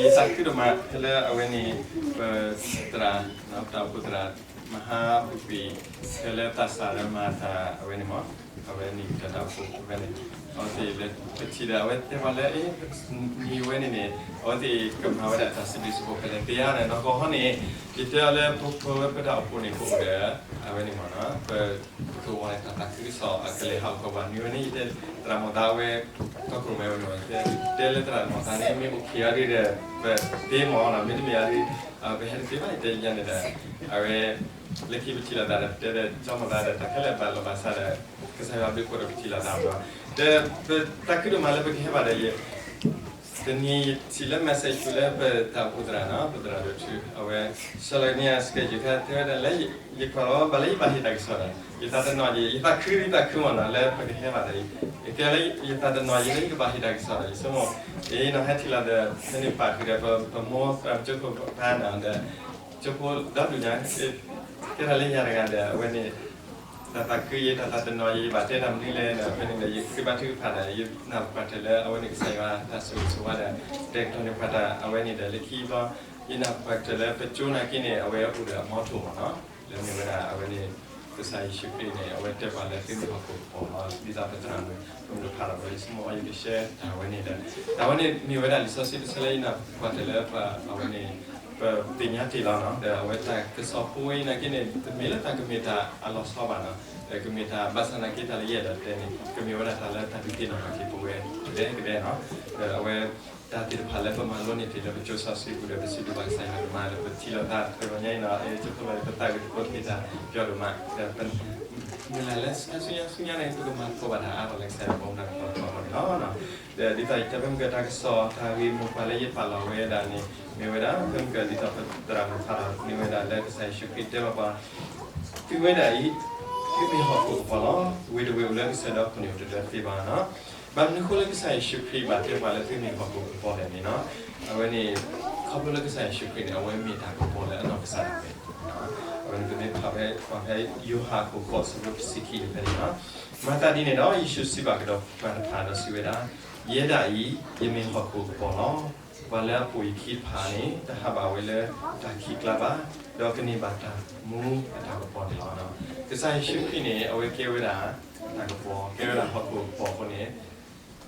ယသးခုဒိၣ်မး ဖဲလၢအဝဲန့ၣ် ပသရၣ် ပတၢ်အိၣ်ဖှိၣ်သရၣ် မဟါပူၤကွံာ် ဖဲလၢသးစၢ်လၢမၤတၢ်အဝဲန့ၣ်မ့ၢ် အဝဲန့ၣ်တၢ်အိၣ်ဖှိၣ်ဝဲန့ၣ် အဝဲသ့ၣ်လၢပထံၣ်ဒီး အဝဲတဲပှၤလၢ မ့ၢ်ဝဲန့ၣ်န့ၣ် အဝဲသ့ၣ်ကမၤဝဲဒၣ်တၢ်စံးဘျုးစံးဖှိၣ်ဖဲလဲၣ်သ့ဧါန့ၣ် နီၢ်ကီၢ်ဟီန့ၣ် ယတဲအီၤလၢ ပဝဲပတၢ်အိၣ်ဖှိၣ်န့ၣ် ပအိၣ်ဒီး အဝဲန့ၣ်မ့ၢ်နီၤ ပ ပကဝီၤန့ၣ် တၢ်သးခုကစီၣ်အကလဲၤဟးဂီၤပှၤ မ့ၢ်ဝဲန့ၣ် ယတဲသရၣ်မီၢ်သးဝဲ ကီၢ်ခိၣ်မဲဝဲန့ၣ် တဲလၢသရၣ်မီၢ်သးန့ၣ် မ့ၢ်အိၣ်ခ့အီၤဒ်ဒီး ပသ့မီၢ်နီၤ မ့တမ့ၢ်အီၤဒ် ပဟဲတသ့ဘၣ် ယတဲယၤန့ၣ်ဒီး အဝဲ လၢခံပထံၣ်လိာ်သးဒီး ပတဲဒီး ကၠီမီၢ်သးဒီး တၢ်ခဲလၢာ်ဘၣ်လီၤဘၣ်စးဒီး ကစၢ်ယွၤဘျုးဖှိၣ်ဒီးပထံၣ်လိာ်သးမီၢ် ဒီးပသးခုဒိၣ်မးလၢပကဟဲဘၣ်ဒီး တနံၤယထံၣ်လၢ message ပူၤလၢပတၢ်အိၣ်ဖှိၣ်သရၣ်နီၤ ပသရၣ်ဒိၣ်ထူ အဝဲ ဆှၢလီၤကန့ၢ်အ schedule ခဲထဲဝဲဒၣ်လၢ ယကွၢ်လီၤဘၣ်လၢယဘၣ်ဟ့ၣ်တၢ်ကစီၣ်ဒီး ယသးတနီၣ်ယံာ် ယသးခု ယသးခုမီၢ်နီၤ လၢပကဟဲဘၣ်ဒီး ယတဲလၢယသးတနီၣ်ယံာ်လၢယကဘၣ်ဟ့ၣ်တၢ်ကစီၣ်ဒီး ယဆိကမိၣ် အံၤနီၤ ဟဲထံၣ်လီၤဒီး ဖဲန့ၣ်ပာ်ဃုာ်ဒီး ပမိၢ်သရၣ်ကၠိဖိပၢ်နီၤဒီး ကၠိဖိဒီဒူၣ်ညါ ကဲထီၣ်လၢယၤတဂၤဒီး အဝဲန့ၣ် တၢ်သးခုယံာ် တၢ်သးတနီၣ်ယံာ် ယဘၣ်တဲတၢ်မနုၤလဲၣ်ဒီး ဖဲန့ၣ်ဒီး ယဃ့ဘါထုကဖၣ်ဒီး ယနၢ်ပၢၢ်တၢၢ်လၢ အဝဲန့ၣ်ကစၢ်ယွၤတၢ်ဆိၣ်ဂ့ၤဆိၣ်ဝါဒီး တဲကတီၢ်န့ၢ်ပှၤတၢ် အဝဲန့ၣ်ဒီး လၢခံဘျီ ယနၢ်ပၢၢ်တၢၢ်လၢပကၠိနာ်က့န့ၣ် အဝဲအိၣ်ဒီးအမီထိၣ်မီၢ်နီၤ လၢမ့ၢ်ဝဲဒၣ် အဝဲန့ၣ် ကစၢ်ယ့ၣ်ၡူးခရံာ်န့ၣ် အဝဲတဲပှၤလၢသုမ့ၢ်ဟီၣ်ခိၣ်ကပီၤလီၤ ဒ်သိးပသရၣ်မုၣ် ပမုၣ်တဖၣ်ဒီး ပဝဲယဆိကမိၣ်အီၤ ယကshareတၢ်ဝဲန့ၣ်ဒီး တၢ်ဝဲန့ၣ်မ့ၢ်ဝဲဒၣ်လံာ်စီဆှံတဆၢလၢ ယနၢ်ပၢၢ်တၢၢ်လၢပှၤ အဝဲန့ၣ် ပသ့ၣ်ညါတ့ၢ်လီၤနီၤ ဒီးအဝဲတၢ်ကစီၣ်ဖိဝဲအံၤနာ်က့န့ၣ် တမ့ၢ်လၢတၢ်ကမ့ၢ်တၢ်အလီၤဆီဘၣ်နီၤ ဒီးကမ့ၢ်တၢ်ဘၣ်ဆၣ်နာ်က့တၢ်လၢယအဲၣ်ဒိးတဲန့ၣ် ကမ့ၢ်ဝဲဒၣ်တၢ်လၢတၢ်ဒုးသ့ၣ်နီၣ်ထီၣ်က့ၤပဝဲကဒဲကဒဲနီၤ ဒီးအဝဲ တၢ်သ့ၣ်တဖၣ်လၢပမၤလိန့ၢ်တ့ၢ်လၢပကၠိစီဆှံပူၤဒီး ပစံးဘျုးဘၣ်ကစၢ်ယွၤဒိၣ်မးဒီး ပထံၣ်လိာ်သးတဂီၤညါအံၤနီၤ အ့ၣ် ကၠိဖိလီၤ ပသးဝံၣ်တဖိတမ့ၢ်တၢ်ပျီဒိၣ်မး ဒီး မုၢ်လၢ်လၢဆူညါဆူညါန့ၣ် ပကမၤသကိးဘၣ်တၢ်အါထီၣ်လၢကစၢ်ယွၤဘီမုၢ်တၢ်ကပီၤတခီန့ၣ်လီၤ. ဒီးဒ်သိးယတဲဖဲမုၢ်ကတၢၢ်တၢ်ကစီၣ် တၢ်ဂ့ၢ်မိၢ်ပှၢ်လၢယပာ်လီၤဝဲဒၣ်န့ၣ် မ့ၢ်ဝဲဒၣ် ဖဲမုၢ်ကတၢၢ်ဒ်သိးပသရၣ်မုၣ်ဖးထီၣ်န့ၢ်ဝဲဒၣ်လၢကစၢ်ယ့ၣ်ၡူးခရံာ်တဲဘၣ်ပှၤ သုဝဲဒၣ်အံၤ သုမ့ၢ်ဟီၣ်ခိၣ်ကပီၤလီၤ. ဝ့ၢ်တဝ့ၢ်အိၣ်လၢကစၢၢ်ဒီးခိၣ်န့ၣ်အိၣ်တဒၢတသ့ဘၣ်နီၤ. ဘၣ်မနုၤဃိလၢကစၢ်ယ့ၣ်ၡူးခရံာ်ဘၣ်တဲပှၤလၢသုမ့ၢ်ဟီၣ်ခိၣ်ကပီၤလဲၣ်န့ၣ်နီၤ. အဝဲန့ၣ် ခီဖျိလၢကစၢ်ယ့ၣ်ၡူးခရံာ်န့ၣ် အဝဲမ့ၢ်တၢ်ကပီၤလၢအနီၢ်ကစၢ်ဒၣ်ဝဲ အဝဲန့ၣ်ပမ့ၢ်ဖးဝဲ ပှၤဖဲယိၤဟၣ်အခိၣ်ဃိး အဆၢဖိတဆံခံန့ၣ်ဖဲန့ၣ်လီၤ. မၤသးဒ်န့ၣ်ဒီး ယ့ၣ်ၡူးစံးဘၣ်ကဒီးပှၤတဖၣ်ဒီးစံးဝဲဒၣ်, ယဲဒၣ်အံၤ ယမ့ၢ်ဟီၣ်ခိၣ်ကပီၤလီၤ. ပှၤလၢအပိာ်ယခံတဖၣ်န့ၣ် တဟးဘၣ်ဝဲလၢတၢ်ခံးကျါဘၣ်, ဒီးကန့ၢ်ဘၣ်တၢ်မူအတၢ်ကပီၤန့ၣ်လီၤ. ကစၢ်ယ့ၣ်ၡူးခရံာ်န့ၣ် အဝဲကဲဝဲဒၣ်တၢ်ကပီၤ, ကဲဝဲဒၣ်ဟီၣ်ခိၣ်ကပီၤအဃိန့ၣ်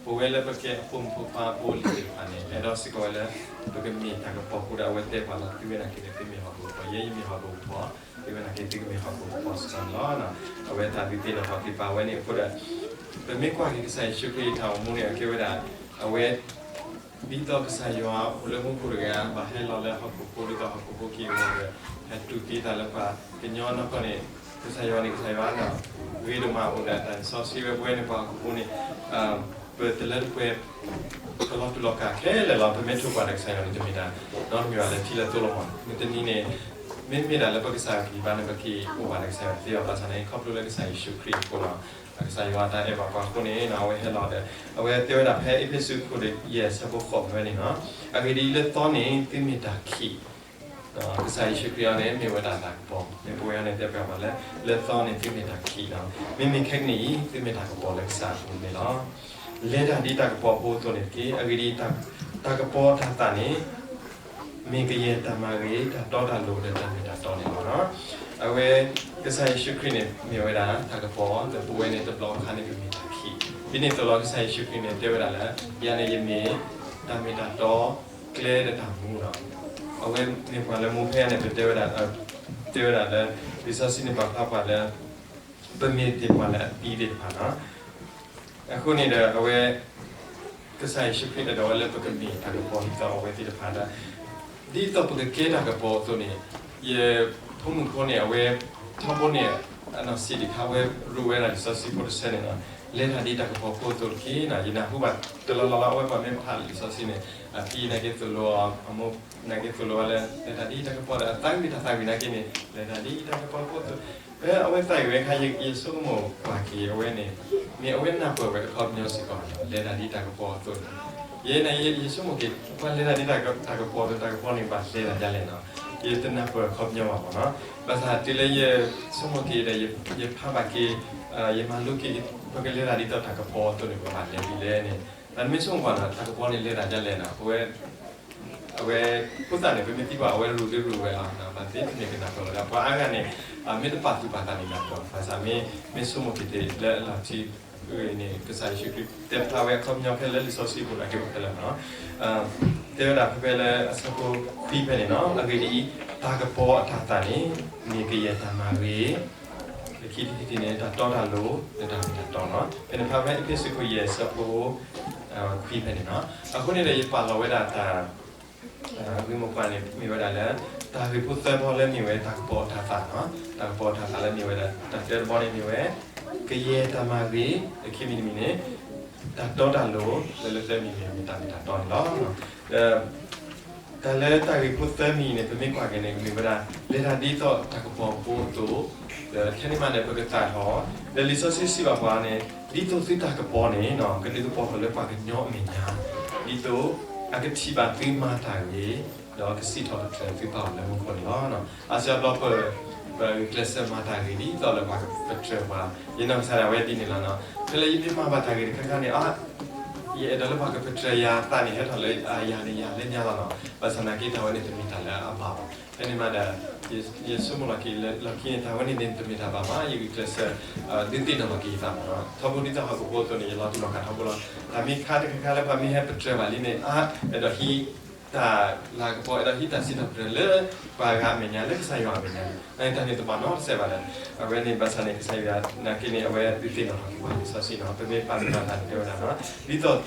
ပဝဲလၢပကဲအဖိမုၣ်ဖိခွါအဖိအလံၤသ့ၣ်တဖၣ်န့ၣ် အဲၣ်ဒိးစ့ၢ်ကီးဝဲလၢ ပကမ့ၢ်တၢ်ကပီၤအဃိဒီး အဝဲတဲပှၤလၢသုဝဲနာ်က့န့ၣ် သုမ့ၢ်ဟီၣ်ခိၣ်ကပီၤ, ယဲယမ့ၢ်ဟီၣ်ခိၣ်ကပီၤ, သုဝဲနာ်က့သုကမ့ၢ်ဟီၣ်ခိၣ်ကပီၤစ့ၢ်ကီးန့ၣ်လီၤ. အဝဲတၢ်ဒုးသ့ၣ်နီၣ်ထီၣ်က့ၤပာ်ဝဲန့ၣ်အဃိဒီး ပမ့ၢ်ကွၢ်က့ၤကစၢ်ယ့ၣ်ၡူးခရံာ်အတၢ်အိၣ်မူန့ၣ် အကဲဝဲဒၣ် အဝဲ ဒ်သိးကစၢ်ယွၤအိၣ်လၢမူခိၣ်တဂၤ ဘၣ်ဟဲလီၤလၢဟီၣ်ခိၣ်ဖိ ဒ်သိးဟီၣ်ခိၣ်ဖိက့ၤအဂီၢ်ဒီး ဟဲတူၢ်သံသးလၢပှၤကညီနီၢ်ကီၢ်န့ၣ် ကစၢ်ယွၤန့ၣ် ကစၢ်ယွၤန့ၣ် ဂ့ၤဒိၣ်မးအိၣ်ဒီးတၢ်စီဆှံဝဲ ပဝဲန့ၣ်ပှၤဟီၣ်ခိၣ်ဖိန့ၣ် ပတလၢတပှဲၤ ကလီၤတူာ်လီၤကာ်ခဲလၢာ်လီၤ. ပမ့ၢ်ထိၣ်ကွၢ်ဒီးကစၢ်ယွၤန့ၣ် တမ့ၢ်တၢ်နီတမံၤဘၣ်လၢထံလၢသိလီၤမး. မုၢ်တနံၤန့ၣ် မ့မ့ၢ်ဒၣ်လၢပကစၢ်ဂံၢ်ဘါန့ၣ် ပက့ၤအိၣ်ဘၣ်ဒီးကစၢ်ယွၤသ့ဘၣ်. ဘၣ်ဆၣ်န့ၣ် ခီဖျိလၢကစၢ်ယ့ၣ်ၡူးခရံာ်အဃိလီၤ. ကစၢ်ယွၤအတၢ်အဲၣ်ဘၣ်ပှၤအဃိန့ၣ် အဝဲဟဲလီၤဒီး အဝဲတဲဝဲဒၣ်ဖဲအ့းဖ့းစူးအခိၣ်ယဲၢ်အဆၢဖိဃိးဖဲန့ၣ်လီၤ. အဂ့ၢ်ဒ်အံၤ, လၢသီန့ၣ် သုမ့ၢ်တၢ်ခံး ကစၢ်ယ့ၣ်ၡူးခရံာ်အံၤန့ၣ် မ့ၢ်ဝဲဒၣ်တၢ်ကပီၤ, မ့ၢ်ပဝဲအံၤန့ၣ် တဲပှၤမးလၢ လၢသီန့ၣ် သုမ့ၢ်တၢ်ခံးလီၤ. မ့မ့ၢ်ခဲကနံၣ်အံၤ သုမ့ၢ်တၢ်ကပီၤလၢကစၢ်အပူၤန့ၣ်လီၤ. လဲၤတၢ်ဒ်တၢ်ကပီၤဖိအသိးန့ၣ်တက့ၢ်. အဂ့ၢ်ဒ်အံၤ, တၢ်ကပီၤတၢ်သးန့ၣ် မ့ၢ်ကယဲၢ်တၢ်မၤဂ့ၤ, တၢ်တီတၢ်လိၤ ဒီးတၢ်မ့ၢ်တၢ်တီန့ၣ်လီၤ. အဝဲ ကစၢ်ယ့ၣ်ၡူးခရံာ်န့ၣ် မ့ၢ်ဝဲဒၣ်တၢ်ကပီၤ, ဒီးပဝဲန့ၣ်တဘျီအခါန့ၣ် ပမ့ၢ်တၢ်ခံး. ဒ်န့ၣ်အသိးလီၤ ကစၢ်ယ့ၣ်ၡူးခရံာ်န့ၣ် တဲဝဲဒၣ်လၢ ယၤန့ၣ်ယမ့ၢ် တၢ်မ့ၢ်တၢ်တီ ကျဲဒီးတၢ်မူလီၤ. အဝဲမ့ၢ်ပှၤလၢမူဖဲအံၤန့ၣ် ပတဲဝဲဒၣ် တဲဝဲဒၣ်လၢ လံာ်စီဆှံန့ၣ်ပာ်ဖျါပှၤလၢ ပမ့ၢ်သ့ၣ်ပှၤလၢအသံသ့ၣ်တဖၣ်လီၤ. အဃိန့ၣ်ဒီး အဝဲ ကစၢ်ယ့ၣ်ၡူးခရံာ်အဲၣ်ဒိးဝဲလၢပကမ့ၢ်တၢ်ကပီၤဒ်သိးအဝဲသ့ၣ်တဖၣ်ဒီး ဒ်သိးပကကဲတၢ်ကပီၤအသိးန့ၣ် ယဖိမုၣ်ဖိန့ၣ် အဝဲ ထီဘိန့ၣ် အနီၢ်ဆံးတခါ အဝဲရိၣ်ဝဲဒၣ်လံာ်စီဆှံဖိတဆၢန့ၣ်လီၤ. လဲၤတၢ်ဒ်တၢ်ကပီၤဖိအသိးတက့ၢ်. ယနၢ်ဟူဘၣ်တလီၢ်လီၢ်လီၤ အဝဲပှၤမ့ၢ်ဖးလံာ်စီဆှံန့ၣ် အဖံနာ်က့သိၣ်လိအီၤ အမိၢ်နာ်က့သိၣ်လိအီၤလၢ လဲၤတၢ်ဒ်တၢ်ကပီၤဒီး အသးဝံၣ်တၢ်သးဝံၣ်နာ်က့န့ၣ် လဲၤတၢ်ဒ်တၢ်ကပီၤဖိအသိး ဖဲအဝဲသးဝံၣ်ဝဲအခါ ယဆိကမိၣ်ကွၢ်က့ၤအဝဲန့ၣ် မ့ၢ်အဝဲနၢ်ပၢၢ်ဝဲအခီပညီစ့ၢ်ကီး လဲၤတၢ်ဒ်တၢ်ကပီၤအသိးန့ၣ် ယဲန့ၣ် ယဆိကမိၣ်က့ၤ ပှၤလဲၤတၢ်ဒ်တၢ်ကပီၤဒီးတၢ်ကပီၤန့ၣ် ဘၣ်လဲၤတၢ်ဒ်လဲၣ်နီၤ ယတနၢ်ပၢၢ်အခီပညီဘၣ်မးနီၤ. ဘၣ်ဆၣ်တုၤလၢယဆိကမိၣ်က့ၤဒီး ယဖးဘၣ်က့ၤ ယမၤလိက့ၤ ပကလဲၤတၢ်ဒ်သိးတၢ်ကပီၤအသိးန့ၣ် ပဘၣ်လဲၤဒ်လဲၣ်န့ၣ် ပမ့ၢ်ဆိကမိၣ်ကွၢ်နီၤ တၢ်ကပီၤန့ၣ်လဲၤတၢ်ဒ်လဲၣ်နီၤ ပဝဲ အဝဲဖိသၣ်န့ၣ် ပမ့ၢ်သံကွၢ်အဝဲရူၤဒ့ရူၤဝဲလီၤ, ဘၣ်သ့ၣ်တမ့ၢ်ကနၢ်ပၢၢ်လီၤဒီး ပှၤအါဂၤန့ၣ် မ့ၢ်တပာ်သူၣ်ပာ်သးန့ၣ် နၢ်ပၢၢ်, ဘၣ်ဆၣ်မ့ၢ် မ့ၢ်ဆိကမိၣ်က့ၤတ့ၢ်လၢအလီၢ်ခံအဂ့ၢ်န့ၣ် ကစၢ်ယ့ၣ်ၡူးခရံာ်တဲဖျါဝဲအခီပညီခဲလၢာ်လံာ်စီဆှံပူၤ အက့ၢ်ပတဲလၢမနီၤ တဲဝဲဒၣ်ဖဲဖဲလၢအဆၢဖိခွံဖဲန့ၣ်နီၤ, အဂ့ၢ်ဒ်အံၤ, တၢ်ကပီၤအတၢ်သၣ်န့ၣ် မ့ၢ်ကယဲၢ်တၢ်မၤဂ့ၤ, လၢခံတထံၣ်န့ၣ် တၢ်တီတၢ်လိၤ လၢတၢ်မ့ၢ်တၢ်တီနီၤ, ဖဲန့ၣ်ဖဲဖဲအ့းဖ့းစူးခိၣ်ယဲၢ်အဆၢဖိခွံဖဲန့ၣ်နီၤ, အဃိန့ၣ်ဒီး ယပာ်လီၤဝဲဒၣ်တၢ် ဂ့ၢ်မိၢ်ပှၢ်န့ၣ် မ့ၢ်ဝဲဒၣ်လၢ တၢ်ဂ့ၢ်ဖိသၢဘီလၢမ့ၢ်ဝဲတၢ်ကပီၤအတၢ်သၣ်နီၤ, တၢ်ကပီၤအတၢ်သၣ်လၢမ့ၢ်ဝဲဒၣ် တၢ်တၢတဘီန့ၣ်မ့ၢ်ဝဲ ကယဲၢ်တၢ်မၤဂ့ၤ, လၢခံမံၤတမံၤန့ၣ် တၢ်တီတၢ်လိၤ, လၢလၢသၢမံၤန့ၣ် မ့ၢ်တၢ်မ့ၢ်တၢ်တီန့ၣ်လီၤ. ဒီး တၢ်လၢတၢ်ဂ့ၢ်ဖိသၢမံၤန့ၣ် ပမ့ၢ်ကွၢ်က့ၤန့ၣ် မ့ၢ်ဝဲဒၣ် လဲၤတၢ်ဒ်သိးတၢ်ကပီၤဖိအသိး, ဒီးထဲန့ၣ်မးန့ၣ် ပကသၣ်ထီၣ်, ဒီးလံာ်စီဆှံစံးဘၣ်ပှၤန့ၣ် ဒ်သိးသုတၢ်ကပီၤန့ၣ် ကဒုးကပီၤထီၣ်လၢပှၤကညီအမဲာ်ညါ, ဒ်သိးအကထံၣ်ဘၣ်သုမၤတၢ်ဂ့ၤ, ဒီးကစံးထီၣ်ပတြၢၤသုပၢ်အီၤလၢမူခိၣ်န့ၣ်လီၤ. အါစုအါဘျီပ ပဂုာ်ကျဲးစၢးမၤတၢ်ဂ့ၤဒ်သိးလၢပှၤကပတြၢၤပှၤ, ယနီၢ်ကစၢ်ဒၣ်ဝဲဒ်န့ၣ်လီၤ. ဖဲလၢယမ့ၢ်မၤဘၣ်တၢ်ဂ့ၤတခါခါန့ၣ် အါ ယအဲၣ်ဒိးလၢပှၤကပတြၢၤယၤအသးန့ၣ် ဟဲထီၣ်လၢယၤန့ၣ်ယၤလၢညါလီၤနီၤ, ဘၣ်ဆၣ်သနာ်က့ တၢ်ဝဲန့ၣ်တမ့ၢ်တၢ်လၢအဘၣ်ဘၣ်. ဖဲန့ၣ်မးဒီး ယဆိကမိၣ်လီၤက့ၤလၢလီၢ်ခံန့ၣ် တၢ်ဝဲန့ၣ်န့ၣ် တမ့ၢ်တၢ်ဘၣ်ဘၣ်, ယဂုာ်ကျဲးစၢး ဒုးသ့ၣ်နီၣ်လီၤက့ၤယသးမးနီၤ, ထီဘိဒ်သိးဟီၣ်ခိၣ်ဖိအသိးန့ၣ် ယလီၤတူၢ်လီၤကာ်ထီဘိလီၤ. တၢ်မ့ၢ်ခါတခါခါလၢပှၤမ့ၢ်ဟဲပတြၢၤဘၣ်လံန့ၣ် အါ အဲၣ်ဒိးဟံး တၢ်လၤကပီၤ အဲၣ်ဒိးဟံးတၢ်စံးထီၣ်ပတြၢၤလၢ ပှၤဂၤအမဲာ်ညါ လၢကစၢ်ယွၤအမဲာ်ညါန့ၣ် တၢ်န့ၣ်တဘၣ်နီတစဲးဘၣ်ဒီး အဝဲန့ၣ်ဘၣ်ဆၣ်န့ၣ် ကစၢ်ယွၤနာ်က့န့ၣ် အဝဲဒုးသ့ၣ်နီၣ်ထီၣ်က့ၤပှၤလံာ်စီဆှံနီၤ, ပမ့ၢ်ပာ်သူၣ်ပာ်သးန့ၣ် တဲဝဲဒၣ်နီၤ, ဒ်သိး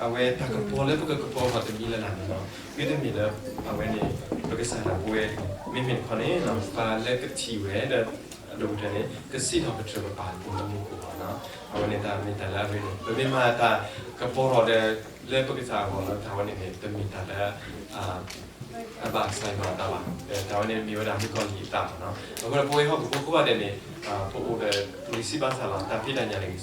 အဝဲတၢ်ကပီၤလၢပကကပီၤထီၣ်တမံၤလၢ်လၢ်န့ၣ်လီၤ. မ့တမ့ၢ်လၢ အဝဲန့ၣ် ပကစၢ်ဒၣ်ပဝဲ မ့မ့ၢ်တခီန့ၣ် ပှၤလၢကထံၣ်ဝဲဒီး အဒိၣ်ကတၢၢ်န့ၣ် ကစံးထီၣ်ပတြၢၤပပၢ်လၢမူခိၣ်လီၤ. အဝဲန့ၣ်တၢ်မ့ၢ်တၢ်လၢအရ့ဒိၣ်, ပမ့ၢ်မၤတၢ်ကပီၤထီၣ်ဒီး လၢပကစၢ်အဂီၢ်လီၤ, တၢ်ဝဲန့ၣ်န့ၣ် တမ့ၢ်တၢ်လၢ အဘၣ်ကစၢ်ယွၤအသးဘၣ်, တၢ်ဝဲန့ၣ်မ့ၢ်ဝဲဒၣ်မုၣ်ကီၤလံၢ်အသးဘၣ်နီၤ. အဃိဒီးပဝဲဟီၣ်ခိၣ်ဖိကိးဂၤဒဲးန့ၣ် ပအိၣ်ဒီးဂံၢ်စၢ်ဘါစၢ်လီၤ, တၢ်ဖံးတၢ်ညၣ်န့ၣ် ဂံၢ်စၢ်ဘါစၢ်ဘၣ်ဆၣ်န့ၣ် အလီၢ်အိၣ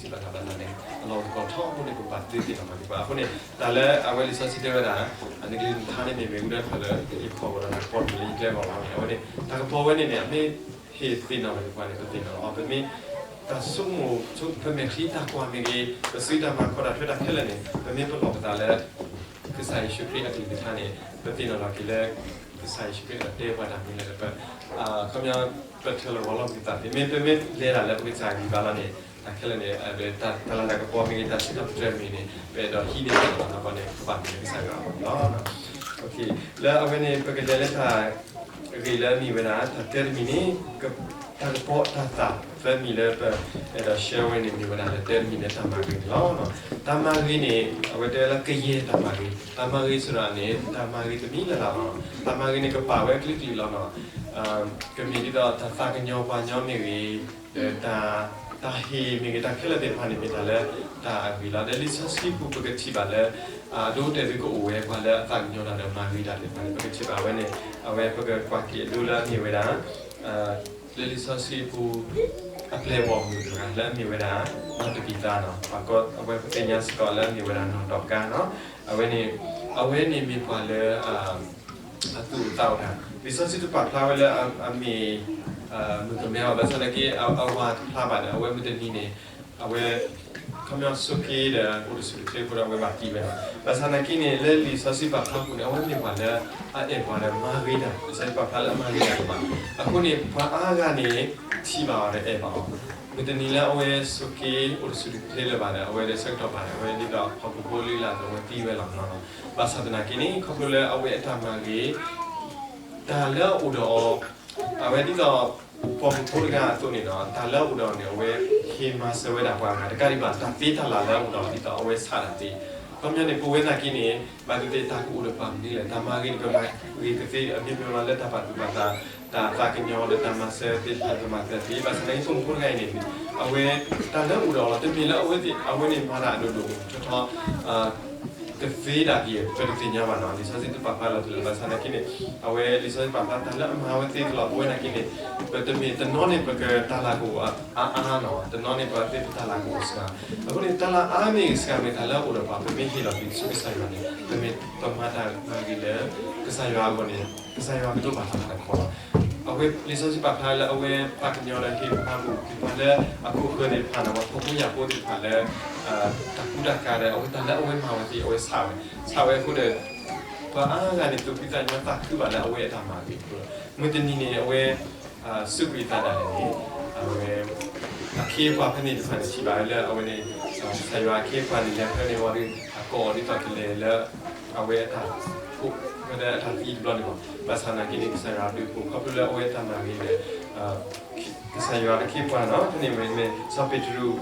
်သကိးထီဘိန့ၣ် ပဘၣ်ဒုးသ့ၣ်နီၣ်ထီၣ်က့ၤပှၤ. အဃိန့ၣ် တၢ်လၢအဝဲလံာ်စီဆှံတဲဝဲဒၣ် နကလုၢ်နကထါန့ၣ်မ့ၢ်မ့ၢ်အူဒၣ်ဖျၢၣ်လၢယခီၣ်ဝဲဒီးတၢ်ကပီၤတမံၤလၢယကျဲအဂီၢ်လီၤန့ၣ် အဝဲန့ၣ် တၢ်ကပီၤဝဲန့ၣ်န့ၣ် အမ့ၢ်ဟ့ၣ်သ့ၣ်နီၣ်ထီၣ်က့ၤပှၤန့ၣ် ပသ့ၣ်နီၣ်လီၤ. ပမ့ၢ်တၢ်ဆိကမိၣ် ပမဲာ်ချံတၢ်ကွၢ်မ့ၢ်ဂ့ၤ, ပစုတၢ်မၤခီတၢ်ထွဲတၢ်ခဲလၢာ်န့ၣ် ပမ့ၢ်ပလီၢ်ပသးလၢ ကစၢ်ယ့ၣ်ၡူးခရံာ်အကလုၢ်ကထါန့ၣ် ပသ့ၣ်နီၣ်ထီၣ်က့ၤလၢ ကစၢ်ယ့ၣ်ၡူးခရံာ်အတဲပှၤတၢ်မနုၤလဲၣ်ဒီး ပ ခီပညီ ပထၢၣ်လီၤဂီၤလီၤကွံာ်သးသ့, မ့မ့ၢ်လီၤဒၣ်လၢပကစၢ်ဂံၢ်ဘါလီၤန့ၣ် တၢ်ခဲလၢာ်န့ၣ် တၢ်လၤတၢ်ကပီၤမ့ၢ်ဂ့ၤ တၢ်စံးထီၣ်ပတြၢၤမ့ၢ်ဂ့ၤန့ၣ် ပအဲၣ်ဒိးဟံးန့ၢ်သ့ၣ်နီၣ်ထီၣ်က့ၤန့ၣ် ကဘၣ်မ့ၢ်လၢကစၢ်ယွၤအဂီၢ်န့ၣ်လီၤ. လၢအဝဲန့ၣ် ပကလဲၤလၢတၢ်ဂ့ၢ်လၢအမ့ၢ်ဝဲဒၣ် တၢ်တၢတမံၤန့ၣ် တၢ်ကပီၤတၢ်သၣ်သၢမံၤလၢပအဲၣ်ဒိးရှဲဝဲန့ၣ် မ့ၢ်ဝဲဒၣ်လၢတၢတမံၤလၢတၢ်မၤဂ့ၤန့ၣ်လီၤ. တၢ်မၤဂ့ၤန့ၣ် အဝဲတဲလၢကယဲၢ်တၢ်မၤဂ့ၤ, တၢ်မၤဂ့ၤဆိဒီးန့ၣ် တၢ်မၤဂ့ၤတမံၤလၢ်လၢ်လီၤ. တၢ်မၤဂ့ၤန့ၣ် ကပာ်ဝဲအကလုာ်ကလုာ်လီၤနီၤ. ကမ့ၢ်ဒ်သိးတၢ်သးကညီၤပှၤကညီမ့ၢ်ဂ့ၤ, ဒီးတၢ်ဟ့ၣ်မ့ၢ်ဂ့ၤ တၢ်ခဲလၢာ်သ့ၣ်တဖၣ်န့ၣ် မ့ၢ်တၢ်လၢတၢ်အဂ့ၤလီၤ. ဒီးလံာ်စီဆှံပူၤပကထံၣ်ဘၣ်လၢ အဒိအတဲာ်သုကအိၣ်ဝဲ ပှၤလၢအသးကညီၤတၢ်ဒီးမၤဂ့ၤတၢ်သ့ၣ်တဖၣ်န့ၣ် ပကထံၣ်ဘၣ်ဝဲန့ၣ် အဝဲပကကွၢ်က့ၤအဒိလၢအမ့ၢ်ဝဲဒၣ် လၢလံာ်စီဆှံပူၤ အပျဲၢ်အဘီၣ်မုၢ်တဂၤလၢအမ့ၢ်ဝဲဒၣ် နီၢ်တဘံၤသါနီၤ, ပှၤကိးအဝဲပသ့ၣ်ညါစ့ၢ်ကီးလၢအမ့ၢ်ဝဲဒၣ်နီၢ်ဒီကါနီၤ, အဝဲန့ၣ် အဝဲန့ၣ်မ့ၢ်ပှၤလၢ အသူၣ်အိၣ်သးအိၣ်တၢ်, လံာ်စီဆှံတပာ်ဖျါဝဲလၢအမ့ၢ် မုၣ်ကမဲဘၣ်, ဘၣ်ဆၣ်သနာ်က့ အဝၤတဖျါဘၣ်ဒီး အဝဲမုၢ်တနံၤန့ၣ် အဝဲ ခီပညီဆိးက့ဒီး အိၣ်တဆူၣ်တချ့အဃိဒီး အဝဲဘၣ်သံဝဲလီၤ. ဘၣ်ဆၣ်သနာ်က့န့ၣ် လၢလံာ်စီဆှံပာ်ဖျါပူၤန့ၣ် အဝဲမ့ၢ်ပှၤလၢအအဲၣ်ပှၤဒီးမၤဂ့ၤတၢ်, လံာ်စီဆှံပာ်ဖျါလၢအမၤဂ့ၤတၢ်ဒိၣ်မး, အဃိန့ၣ် ပှၤအါဂၤန့ၣ် ထံၣ်ဘၣ်အီၤဒီးအဲၣ်ဘၣ်အီၤ, မုၢ်တနံၤလၢအဝဲဆိးက့အိၣ်တဆူၣ်တချ့လၢၤဘၣ်ဒီး အဝဲဒီးဆၢကတီၢ်ဘၣ်ဒီး အဝဲဒ်သိးဟီၣ်ခိၣ်ဖိလၢအလီၢ်အသိး အဝဲသံဝဲလီၤနီၤ. ဘၣ်ဆၣ်သနာ်က့န့ၣ် ခီဖျိလၢအဝဲအတၢ်မၤဂ့ၤ တၢ်လၢအအိၣ်ဒီးအီၤ အဝဲဒ်သိး ပိာ်မုၣ်ဖိတဂၤအသိးန့ၣ်ဒီး တၢ်လၢအအိၣ်ဒီးအီၤန့ၣ် အဝဲဟ့ၣ်မၤစၢၤဝဲဒၣ်ပှၤဂၤ တကးဒံးဘၣ် တၢ်သ့တၢ်လၢ်လၢအအိၣ်ဒီးအီၤ ဒ်သိးအဝဲဆးတၢ်သ့, ခီပညီန့ၣ် ပဝဲနာ်က့န့ၣ် ဘၣ်သ့ၣ်သ့ၣ်တၢ်ကအိၣ်ဒီးပှၤမနုၤလဲၣ်, တၢ်မၤဂ့ၤန့ၣ် ပမၤဂ့ၤကသ့ အမ့ၢ်မ့ၢ်လၢတၢ်ပာ်သူၣ်ပာ်သး တၢ်သးကညီၤဒီးတၢ်မၤစၢၤသ့ၣ်တဖၣ် ပမၤစၢၤသ့, ဘၣ်ဆၣ်သနာ်က့ ပိာ်မုၣ်ဖိတဂၤအံၤန့ၣ် အဝဲ တၢ်လၢအအိၣ်ဒီးအီၤလီၤ, တမ့ၢ်လၢအဝဲသ့ၣ် အဝဲန့ၣ်မၤတၢ်အဒိၣ်ဒိၣ်ထီထီ ကသ့ဒၣ်က့ၤ ပတသ့ၣ်ညါဘၣ်နီၤ, လံာ်စီဆှံတပာ်ဖျါလီၤတံၢ်လၢၤ, ဘၣ်ဆၣ်သနာ်က့န့ၣ် အဝဲလံာ်စီဆှံပာ်ဖျါတၢ်လၢအမၤဝဲသ့တလီၤ, ပဝဲနာ်က့န့ၣ် ပတမ့ၢ်တနီၤန့ၣ် ပကတၢ်လၤကအိၣ်အါအါနီၤ, တနီၤန့ၣ် ပဝဲသ့ၣ်ပတၢ်လၤကအိၣ်စှၤ, အဃိန့ၣ် တၢ်လၤအါမ့ၢ်ဂ့ၤစှၤမ့ၢ်ဂ့ၤ တၢ်လၢအအိၣ်ဒီးပှၤ ပမ့ၢ်ဟ့ၣ်လီၤက့ၤဆူကစၢ်ယွၤန့ၣ် ပမ့ၢ်ပမၤတၢ်မၤဂ့ၤလၢ ကစၢ်ယွၤအဂီၢ်န့ၣ် ကစၢ်ယွၤကဒိးဘၣ်တၢ်လၤကပီၤလီၤ. အဝဲလံာ်စီဆှံပာ်ဖျါလၢအဝဲပှၤကညီဒီးဟ့ၣ်ပှၤဘူၣ် ဟ့ၣ်ပှၤလၢအခိၣ်ဃၢၤသ့ၣ်တဖၣ်န့ၣ် ပှၤဖှီၣ်ဖိယာ်ဖိသ့ၣ်တဖၣ်လၢ တၢ်ကူတၢ်ကၤဒီး အဝဲတၢ်လၢအဝဲမၤဝဲသ့ၣ် အဝဲဆးဝဲ, ဆးဝဲအဃိဒီး ပှၤအါဂၤန့ၣ် သူၣ်ဖှံသးညီသးခုဘၣ်လၢအဝဲအတၢ်မၤဂ့ၤအဃိလီၤ. မုၢ်တနံၤန့ၣ် အဝဲ စူးကွံာ်အသးဒၣ်လဲာ်န့ၣ် အဝဲ အခ့အပှၤဖဲန့ၣ်တဖၣ်န့ၣ် ထံၣ်ဘၣ်ဝဲလၢအဝဲန့ၣ် ကစၢ်ယွၤအခ့အပှၤန့ၣ် လဲၤဖဲန့ၣ်ဝံၤဒီး အကိးဒ်သိးကလဲၤလၢ အဝဲအတၢ်အိၣ် ဖဲလၢအတၢ်သံတဘျီန့ၣ်လီၤ. ဘၣ်ဆၣ်သနာ်က့န့ၣ် ကစၢ်ယွၤဒုးအိၣ် ခီဖျိလၢအဝဲအတၢ်မၤဂ့ၤဒီး ကစၢ်ယွၤအခ့အပှၤနီၤ ဖဲန့ၣ်ဝဲမ့ၢ် စီၤပ့းတရူး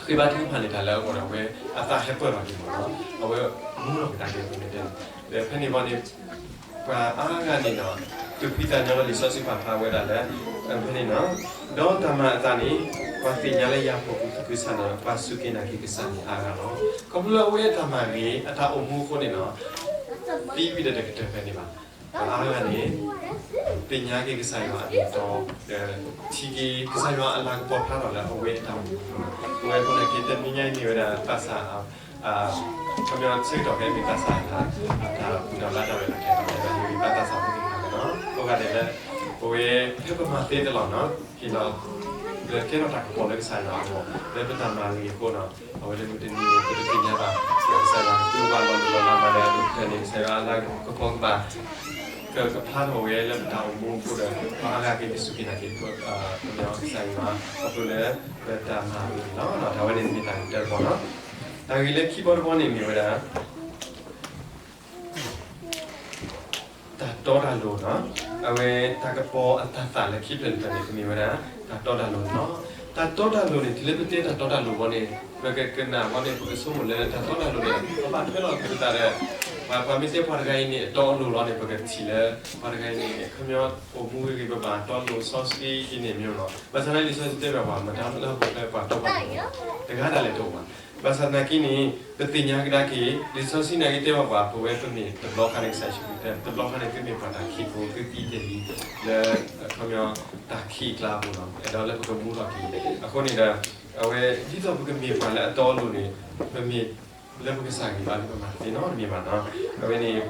ဃ့ဘါထုကဖၣ်န့ၢ်တၢ်လၢအဂီၢ်ဒီး အဝဲအသးဟဲပၢၢ်ထီၣ်က့ၤမ့ၢ်နီၤ အဝဲမူထီၣ်က့ၤတၢ်က့ၤ ပမ့ၢ်တဲန့ၣ် ဒီးဖဲန့ၣ်ဘီန့ၣ် ပှၤအါဂၤန့ၣ်ဒီး သူၣ်ဖှံသးညီလီၤ လံာ်စီဆှံပာ်ဖျါဝဲဒၣ်လၢ ဖဲန့ၣ်နီၤ ဒီးတၢ်မၤအသးန့ၣ် ပှၤသ့ၣ်ညါလၢယၤဖိးကူးသကုၤဆးဒီး ပှၤစူၢ်က့ၤနာ်က့ၤကစၢ်န့ၣ်အါဂၤလီၤ. ခီဖျိလၢအဝဲအတၢ်မၤဂ့ၤ အတၢ်အိၣ်မူအဃိန့ၣ်နီၤ သံဝံၤဒီးတကတၢၢ်ဖဲန့ၣ်ဘၣ်. ပှၤအါဂၤန့ၣ် သ့ၣ်ညါက့ၤကစၢ်ယွၤအမံၤအတီဒီး ထံၣ်က့ၤကစၢ်ယွၤအလၤကပီၤဖျါထီၣ်လၢအဝဲအတၢ်အိၣ်မူအဃိလီၤ. အဝဲအဃိန့ၣ်က့ၤ တနံၤညါအံၤမ့ၢ်ဝဲဒၣ် ဘၣ်ဆၣ် ခီပညီဆၢကတီၢ်ဖဲမ့ၢ်ဘၣ်ဆၣ် အတၢ်ဘူၣ်တၢ်ဘါတၢ်ရဲၣ်တၢ်ကျဲၤတၢ်လဲၤတၢ်န့ၣ် ဘၣ်သးစၢ်ဖိသ့ၣ်တဖၣ်န့ၣ်လီၤ. အဃိသတးန့ၣ်လၢ ပဝဲဖဲပမၤသ့တလီၢ်နီၤ ဟ့ၣ်လီၤ လၢကဲထီၣ်တၢ်ကပီၤလၢကစၢ်ယွၤအဂီၢ် လၢပတၢ်မၤဂ့ၤအဃိနီၤ အဝဲလၢမုၢ်တနံၤန့ၣ် ပတသ့ၣ်ညါဘၣ် ကစၢ်ယွၤကသူဘၣ်လီၤလိၣ်လီၤလးမၤလၢအဒိၣ်ကတၢၢ်န့ၣ် ကစၢ်ယွၤအလၤကပီၤကဘၣ် ကကဖျါထီၣ်ဝဲလၢပတၢ်အိၣ်မူအဃိဒီး ပှၤအါဂၤက့ၤကစူၢ်က့ၤနာ်က့ၤ ကစၢ်ယွၤ ခီဖျိလၢ ပတၢ်မၤဂ့ၤန့ၣ်လီၤ. တၢ်ဝဲန့ၣ်မ့ၢ်တၢ်ဂ့ၤတၢ်ကပီၤနီၤ. တၢ်ဂ့ၤလၢခံဘီတဘီန့ၣ်မ့ၢ်ဝဲဒၣ် တၢ်တီတၢ်လိၤနီၤ. အဝဲတၢ်ကပီၤအတၢ်သၣ်လၢခံဖျၢၣ်တဖျၢၣ်န့ၣ် ကမ့ၢ်ဝဲဒၣ် တၢ်တီတၢ်လိၤန့ၣ်လီၤ. တၢ်တီတၢ်လိၤန့ၣ် တုၤလၢပတဲတၢ်တီတၢ်လိၤဘီန့ၣ် ပကကနၣ်ဘီန့ၣ် ပကဆိကမိၣ်လၢတၢ်တီတၢ်လိၤန့ၣ် ပဘၣ်ထွဲလီၤက့ၤပသးဒီး ပှၤ ပှၤမ့ၢ်တဲပှၤတဂၤအံၤန့ၣ် အတီအလိၤလီၤန့ၣ် ပကထံၣ်လၢ ပှၤတဂၤအံၤန့ၣ် ခီပညီ အိၣ်မူဂ့ၤဂ့ၤ ပဘၣ်တီလိၤစီဆှံအံၤန့ၣ်မ့ၢ်လီၤ. ဘၣ်ဆၣ်သနာ်က့ လံာ်စီဆှံတဲဘၣ်ပှၤ မတၤလၢဟီၣ်ခိၣ်ချၢပှၤတီပှၤလိၤ တဂၤဒၣ်လဲာ်တအိၣ်ဘၣ်. ဘၣ်ဆၣ်သနာ်က့န့ၣ် ပသ့ၣ်ညါကဒါက့ၤ လံာ်စီဆှံနာ်က့တဲဘၣ်ပှၤ ပဝဲပမ့ၢ်တဘျီဃီန့ၣ် ကစၢ်ယ့ၣ်ၡူးခရံာ်တဲ တဘျီဃီန့ၣ် သုမ့ၢ်ပှၤတၢ်ခံးဖိ သုသံတ့ၢ်လံ လၢ ခီပညီ တၢ်ခံးအကျါအပူၤလီၤ. အဲၣ်ဒိးလၢပကမူထီၣ်က့ၤ အဃိန့ၣ်ဒီး အဝဲ ဒ်သိးပကမ့ၢ်ပှၤလၢအတီအလိၤန့ၣ် ပမ့ၢ်လၢပကစၢ်ဂံၢ်ဘါလၢပမၤတသ့နီတမံၤဘၣ်နီၤ. အဝဲန့ၣ်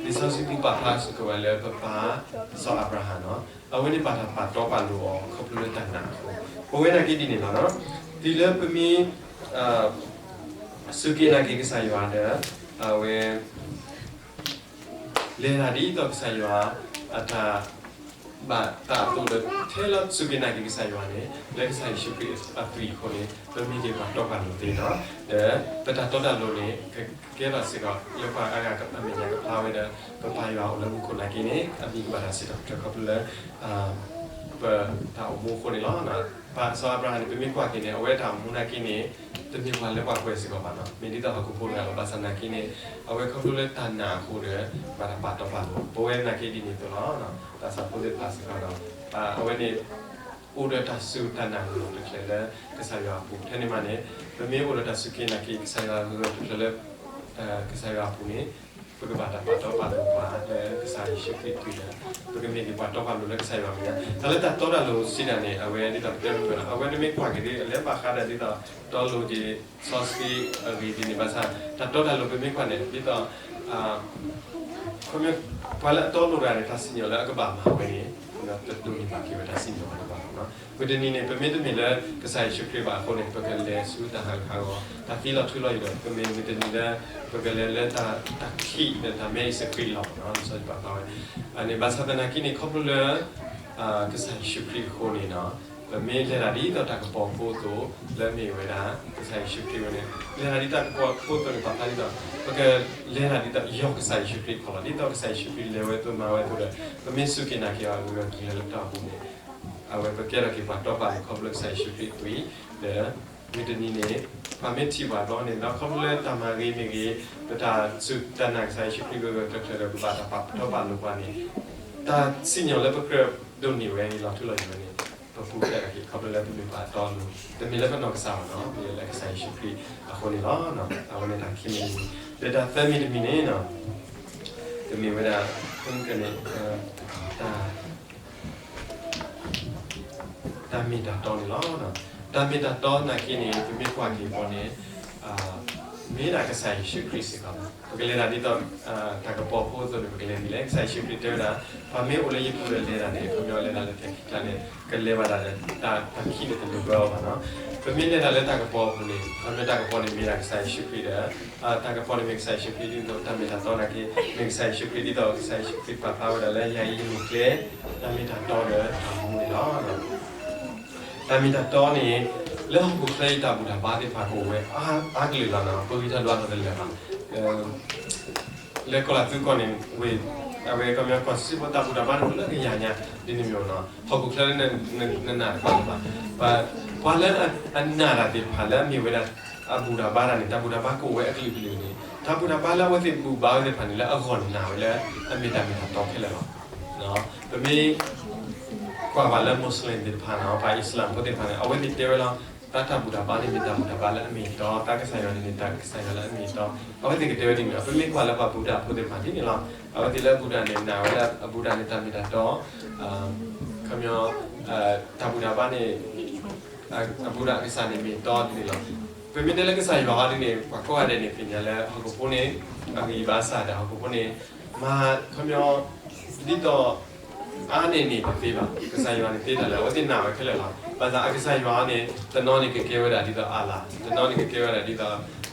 လံာ်စီဆှံပူၤပာ်ဖျါစ့ၢ်ကီးဝဲလၢပပၢ် စီၤအၤဘြၤဟၣ်နီၤ အဝဲန့ၣ်ဘၣ်တၢ်ပာ်တီပာ်လိၤအီၤ ခီဖျိလၢတၢ်နာ်အဃိ. ပဝဲနာ်က့ဒ်န့ၣ်လီၤနီၤ. တုၤလၢပမ့ၢ် စူၢ်က့ၤနာ်က့ၤကစၢ်ယွၤဒီး အဝဲ လဲၤတၢ်ဒ်သိးကစၢ်ယွၤအတၢ်ဘၣ်သးအသိးဒီး ထဲလၢစူၢ်က့ၤနာ်က့ၤကစၢ်ယွၤန့ၣ် လၢကစၢ်ယ့ၣ်ၡူးခရံာ်အသွံၣ်အဃိန့ၣ် ပမ့ၢ်က့ၤပှၤတီပှၤလိၤသ့နီၤ. ဒီးပတၢ်တီတၢ်လိၤန့ၣ် ကကဲထီၣ်စ့ၢ်ကီး လၢပှၤအါဂၤအမဲာ်ညါကဖျါဝဲဒီး ပပၢ်ယွၤအိၣ်လၢမူခိၣ်နာ်က့န့ၣ် အမံၤကဘၣ်တၢ်စံးထီၣ်ပတြၢၤခီဖျိလၢ ပတၢ်အိၣ်မူအဃိန့ၣ်လီၤ. ပၢ်စီၤအၤဘြၤဟၣ်န့ၣ် ပမ့ၢ်ကွၢ်က့ၤန့ၣ် အဝဲတၢ်အိၣ်မူနာ်က့န့ၣ် တမ့ၢ်ပှၤလၢပှၤကွဲးစ့ၢ်ကီးဘၣ်နီၤ. မ့ၢ်ဒ်သိးဟီၣ်ခိၣ်ဖိတဂၤလီၤ. ဘၣ်ဆၣ်သနာ်က့န့ၣ် အဝဲခီဖျိလၢတၢ်နာ်အဃိဒီး ဘၣ်တၢ်ပာ်တီပာ်လိၤ ပဝဲနာ်က့ဒ်န့ၣ်အသိးလီၤ. ဘၣ်ဆၣ်ဖိသ့ၣ်တဖၣ်စ့ၢ်ကီးဒီး အဝဲန့ၣ် အိၣ်ဒီးတၢ်စူၢ်တၢ်နာ်ဂၢၢ်ဂၢၢ်ကျၢၤကျၢၤလၢကစၢ်ယွၤအပူၤ ထဲန့ၣ်မးန့ၣ် ပမ့ၢ်အိၣ်ဒီးတၢ်စူၢ်က့ၤနာ်က့ၤကစၢ်ယွၤဂၢၢ်ဂၢၢ်ကျၢၤကျၢၤလၢ ကစၢ်ယွၤအပူၤန့ၣ် ပကဘၣ်တၢ်ပာ်တီပာ်လိၤပှၤလၢကစၢ်ယ့ၣ်ၡူးခရံာ်အသွံၣ်ဒီး ပကမ့ၢ်က့ၤပှၤတီပှၤလိၤလၢကစၢ်ယွၤအမဲာ်ညါ တၢ်လၢတၢ်တီတၢ်လိၤစံးတၢ်န့ၣ် အဝဲဒ်သိးပတဲမုၢ်ကနီၤ အဝဲနမ့ၢ်ကွၢ်က့ၤဒ်အလဲၤဘၣ်ဃးဒီးဒ်သိး တီလိၤက့ၤ စီဆှံအဂ့ၢ်ဒ်န့ၣ် ဘၣ်ဆၣ် တၢ်တီတၢ်လိၤပမ့ၢ်ကွၢ်န့ၣ် ဒ်သိး ခီပညီ ပှၤလၢအတီလိၤတဂၤန့ၣ် တၢ်စံၣ်ညီၣ်လၢအကဘၣ်မၤဝဲန့ၣ် တဒိးန့ၢ်ဘၣ်က့ၤဝဲတၢ်စံၣ်ညီၣ်လၢပှၤလီၤ. မုၢ်တနံၤန့ၣ် ပမ့တမ့ၢ်လၢကစၢ်ယ့ၣ်ၡူးခရံာ်ဘၣ်အဃိန့ၣ် ပကလဲၤဆူတၢ်ဟးဂူာ်ဟးဂီၤ တၢ်သံလီၤထူလီၤယိာ်ဒီး ပမ့ၢ်မုၢ်တနံၤလၢ ပကလဲၤလၢတၢ်ခံးဒီးတၢ်မဲအံၤစ့ၢ်ကီးလီၤ. စီၤပၤပာ်ဝဲ န့ၣ် ဘၣ်ဆၣ်သနာ်က့န့ၣ် ခီဖျိလၢ ကစၢ်ယ့ၣ်ၡူးခရံာ်အဃိန့ၣ်ဒီး ပမ့ၢ်လဲၤတၢ်ဒ်သိးတၢ်ကပီၤဖိအသိး လၢမ့ၢ်ဝဲဒၣ် ကစၢ်ယ့ၣ်ၡူးခရံာ်ဝဲန့ၣ် လဲၤတၢ်ဒ်တၢ်ကပီၤဖိအသိးန့ၣ် ပာ်ဖျါဒ်သိး ပကလဲၤတၢ်ဒ်သိးယီၤကစၢ်ယ့ၣ်ၡူးခရံာ်ခီလီၤ. ဒ်သိးကစၢ်ယ့ၣ်ၡူးခရံာ်လဲၤဝဲအသိးမၤဝဲအသိးဒီး ပမ့ၢ်စူၢ်က့ၤနာ်က့ၤအီၤဂၢၢ်ဂၢၢ်ကျၢၤကျၢၤလၢပတၢ်အိၣ်မူန့ၣ် အဝဲပကဲထီၣ်က့ၤပှၤတီပှၤလိၤခီဖျိကစၢ်ယ့ၣ်ၡူးခရံာ်အသွံၣ် ဒီး မုၢ်တနံၤန့ၣ် ပှၤမ့ၢ်ထံၣ်ပှၤဘျီန့ၣ် ဒီးခီဖျိလၢတၢ်မၤဂ့ၤမ့ၢ်ဂ့ၤ ပတၢ်စူၢ်တၢ်နာ်ကစၢ်ယ့ၣ်ၡူးခရံာ်ဂၢၢ်ဂၢၢ်ကျၢၤကျၢၤဒီး ပဘၣ်တၢ်ပာ်တီပာ်လိၤပှၤန့ၣ် တၢ်စံၣ်ညီၣ်လၢပကြၢးဒိးန့ၢ်ဝဲန့ၣ် လီၤထူလီၤယိာ်ဝဲန့ၣ် ပပူၤဖျဲးထီၣ်က့ၤ ခီဖျိလၢပမ့ၢ်ပှၤတီလိၤ တမ့ၢ်လၢပနီၢ်ကစၢ်ဘၣ်နီၤ မ့ၢ်လၢကစၢ်ယ့ၣ်ၡူးခရံာ်အဃိန့ၣ်လီၤ. အဝဲန့ၣ်တၢ်ခံမံၤတမံၤ ဒီးတၢ်သၢမံၤတမံၤန့ၣ် တမ့ၢ်ဝဲဒၣ် န့ၣ် တၢ် တၢ်မ့ၢ်တၢ်တီန့ၣ်လီၤ. တၢ်မ့ၢ်တၢ်တီနာ်က့န့ၣ် ပမ့ၢ်ကွၢ်က့ၤအဂီၢ်န့ၣ် မ့ၢ်ဒၣ်ကစၢ်ယ့ၣ်ၡူးခရံာ်စ့ၢ်ကီးလီၤ. ပကလဲၤတၢ်ဒ်သိး တၢ်ကပီၤဖိအသိးန့ၣ် ပကလဲၤဒ်လဲၣ်. ကစၢ်ယ့ၣ်ၡူးခရံာ်တဲဝဲဒၣ် ပှၤမ့ၢ်အိၣ်လၢယပူၤဒီးလဲၤတၢ်န့ၣ် ခီပညီလဲၤတၢ်လၢတၢ်ခံးတၢ်န့ၣ် ကလဲၤဘၣ်တၢ်ဒီး တၢ်ခံးန့ၣ်တလိၣ်ဘၢအီၤဘၣ်နီၤ. ပမ့ၢ်လဲၤတၢ်လၢတၢ်ကပီၤအပူၤန့ၣ် ခီဖျိတၢ်ကပီၤန့ၣ်မ့ၢ်ဒၣ်ကစၢ်ယ့ၣ်ၡူးခရံာ်ဒီး တၢ်ကပီၤန့ၣ်မ့ၢ်ကစၢ်ယ့ၣ်ၡူးခရံာ် ဒ်သိးတၢ်မ့ၢ်တၢ်တီနာ်က့ မ့ၢ်ကစၢ်ယ့ၣ်ၡူးခရံာ် ဒ်သိးကစၢ်ယ့ၣ်ၡူးခရံာ်ပာ်ဖျါဝဲဒၣ်လၢ ယၤအံၤယမ့ၢ်ကျဲ တၢ်မ့ၢ်တၢ်တီဒီးတၢ်မူန့ၣ်လီၤ. တၢ်မ့ၢ်တၢ်တီန့ၣ် လၢဟီၣ်ခိၣ်ချၢအံၤတၢ်ဘူၣ်တၢ်ဘါသ့ၣ်တဖၣ်ကအိၣ်ဝဲအါကလုာ်လီၤနီၤ, ပဂံၢ်ထီၣ်ဒွးထီၣ်တလၢာ်ဘၣ်. လၢကီၢ်လၤသူကီၢ်န့ၣ် ဝ့ၢ် အဝဲကီၢ်မၠီကီၢ်စံးဖိတၢ်ဘူၣ်တၢ်ဘါန့ၣ် အိၣ်လၢကယၤညါ ဒ်န့ၣ်မ့ၢ်နီၤ, ဟီၣ်ခိၣ်ချၢလၢနနာ်တပာ်လၢၤဘၣ်. ပှၤလၢအနာ်တၢ်သ့ၣ်တဖၣ်လၢအမ့ၢ်ဝဲဒၣ် အဘူၣ်တၢ်ဘါတၢ်န့ၣ် တၢ်ဘူၣ်တၢ်ဘါကအိၣ်ဝဲအကလုာ်ကလုာ်န့ၣ် တၢ်ဘူၣ်တၢ်ဘါလၢအဝဲသ့ၣ်ဘူၣ်ဘါဝဲသ့ၣ်တဖၣ်န့ၣ် လၢအဂီၢ်န့ၣ်နာ်ဝဲလၢ အမ့ၢ်တၢ်မ့ၢ်တၢ်တီခဲလၢာ်လီၤ. ပမ့ၢ်ကွၢ်ဘၣ်လၢ Muslim သ့ၣ်တဖၣ်နီၤ, ပှၤအံၣ်စလၣ်ဖိသ့ၣ်တဖၣ်န့ၣ် အဝဲသ့ၣ်တဲဝဲလီၤ, တၢ်တၢ်ဘူၣ်တၢ်ဘါန့ၣ် မ့ၢ်တၢ်ဘူၣ်တၢ်ဘါလၢအမ့ၢ်အတီ, တၢ်ကစၢ်ယွၤန့ၣ်မ့ၢ်တၢ်ကစၢ်ယွၤလၢအမ့ၢ်အတီ, အဝဲသ့ၣ်ကတဲဝဲဒ်န့ၣ်လီၤ. ပမ့ၢ်ကွၢ်လၢပှၤဘူၣ်တၢ်ဖိသ့ၣ်တဖၣ်ဒ်န့ၣ်လီၤ. အဝဲသ့ၣ်လၢအဘူၣ်တၢ်န့ၣ် နာ်ဝဲလၢအဘူၣ်တၢ်န့ၣ် တၢ်မ့ၢ်တၢ်တီ, ခီပညီ တၢ်ဘူၣ်တၢ်ဘါန့ၣ် အဘူၣ်တၢ်အကစၢ်န့ၣ်မ့ၢ်တီဒ်န့ၣ်လီၤ. ပမ့ၢ်တဲလၢကစၢ်ယွၤဒ်န့ၣ် ပှၤကိးဂၤဒဲးန့ၣ် သ့ၣ်ညါလၢဟီၣ်ခိၣ်ဖိန့ၣ် အဂံၢ်ဘါစၢ်ဒီးဟီၣ်ခိၣ်ဖိန့ၣ် မၤခီပညီ ဒ်သိး အါန့ၢ်န့ၣ်တသ့ဘၣ်. ကစၢ်ယွၤန့ၣ်သ့တၢ်လၢ အဝဲသ့ၣ်နာ်ဝဲခဲလၢာ်လီၤ. ဘၣ်ဆၣ်အကစၢ်ယွၤန့ၣ် တနီၤန့ၣ်ကကဲဝဲဒၣ်ဒ်သိး Allah, တနီၤန့ၣ်ကကဲဝဲဒၣ်ဒ်သိး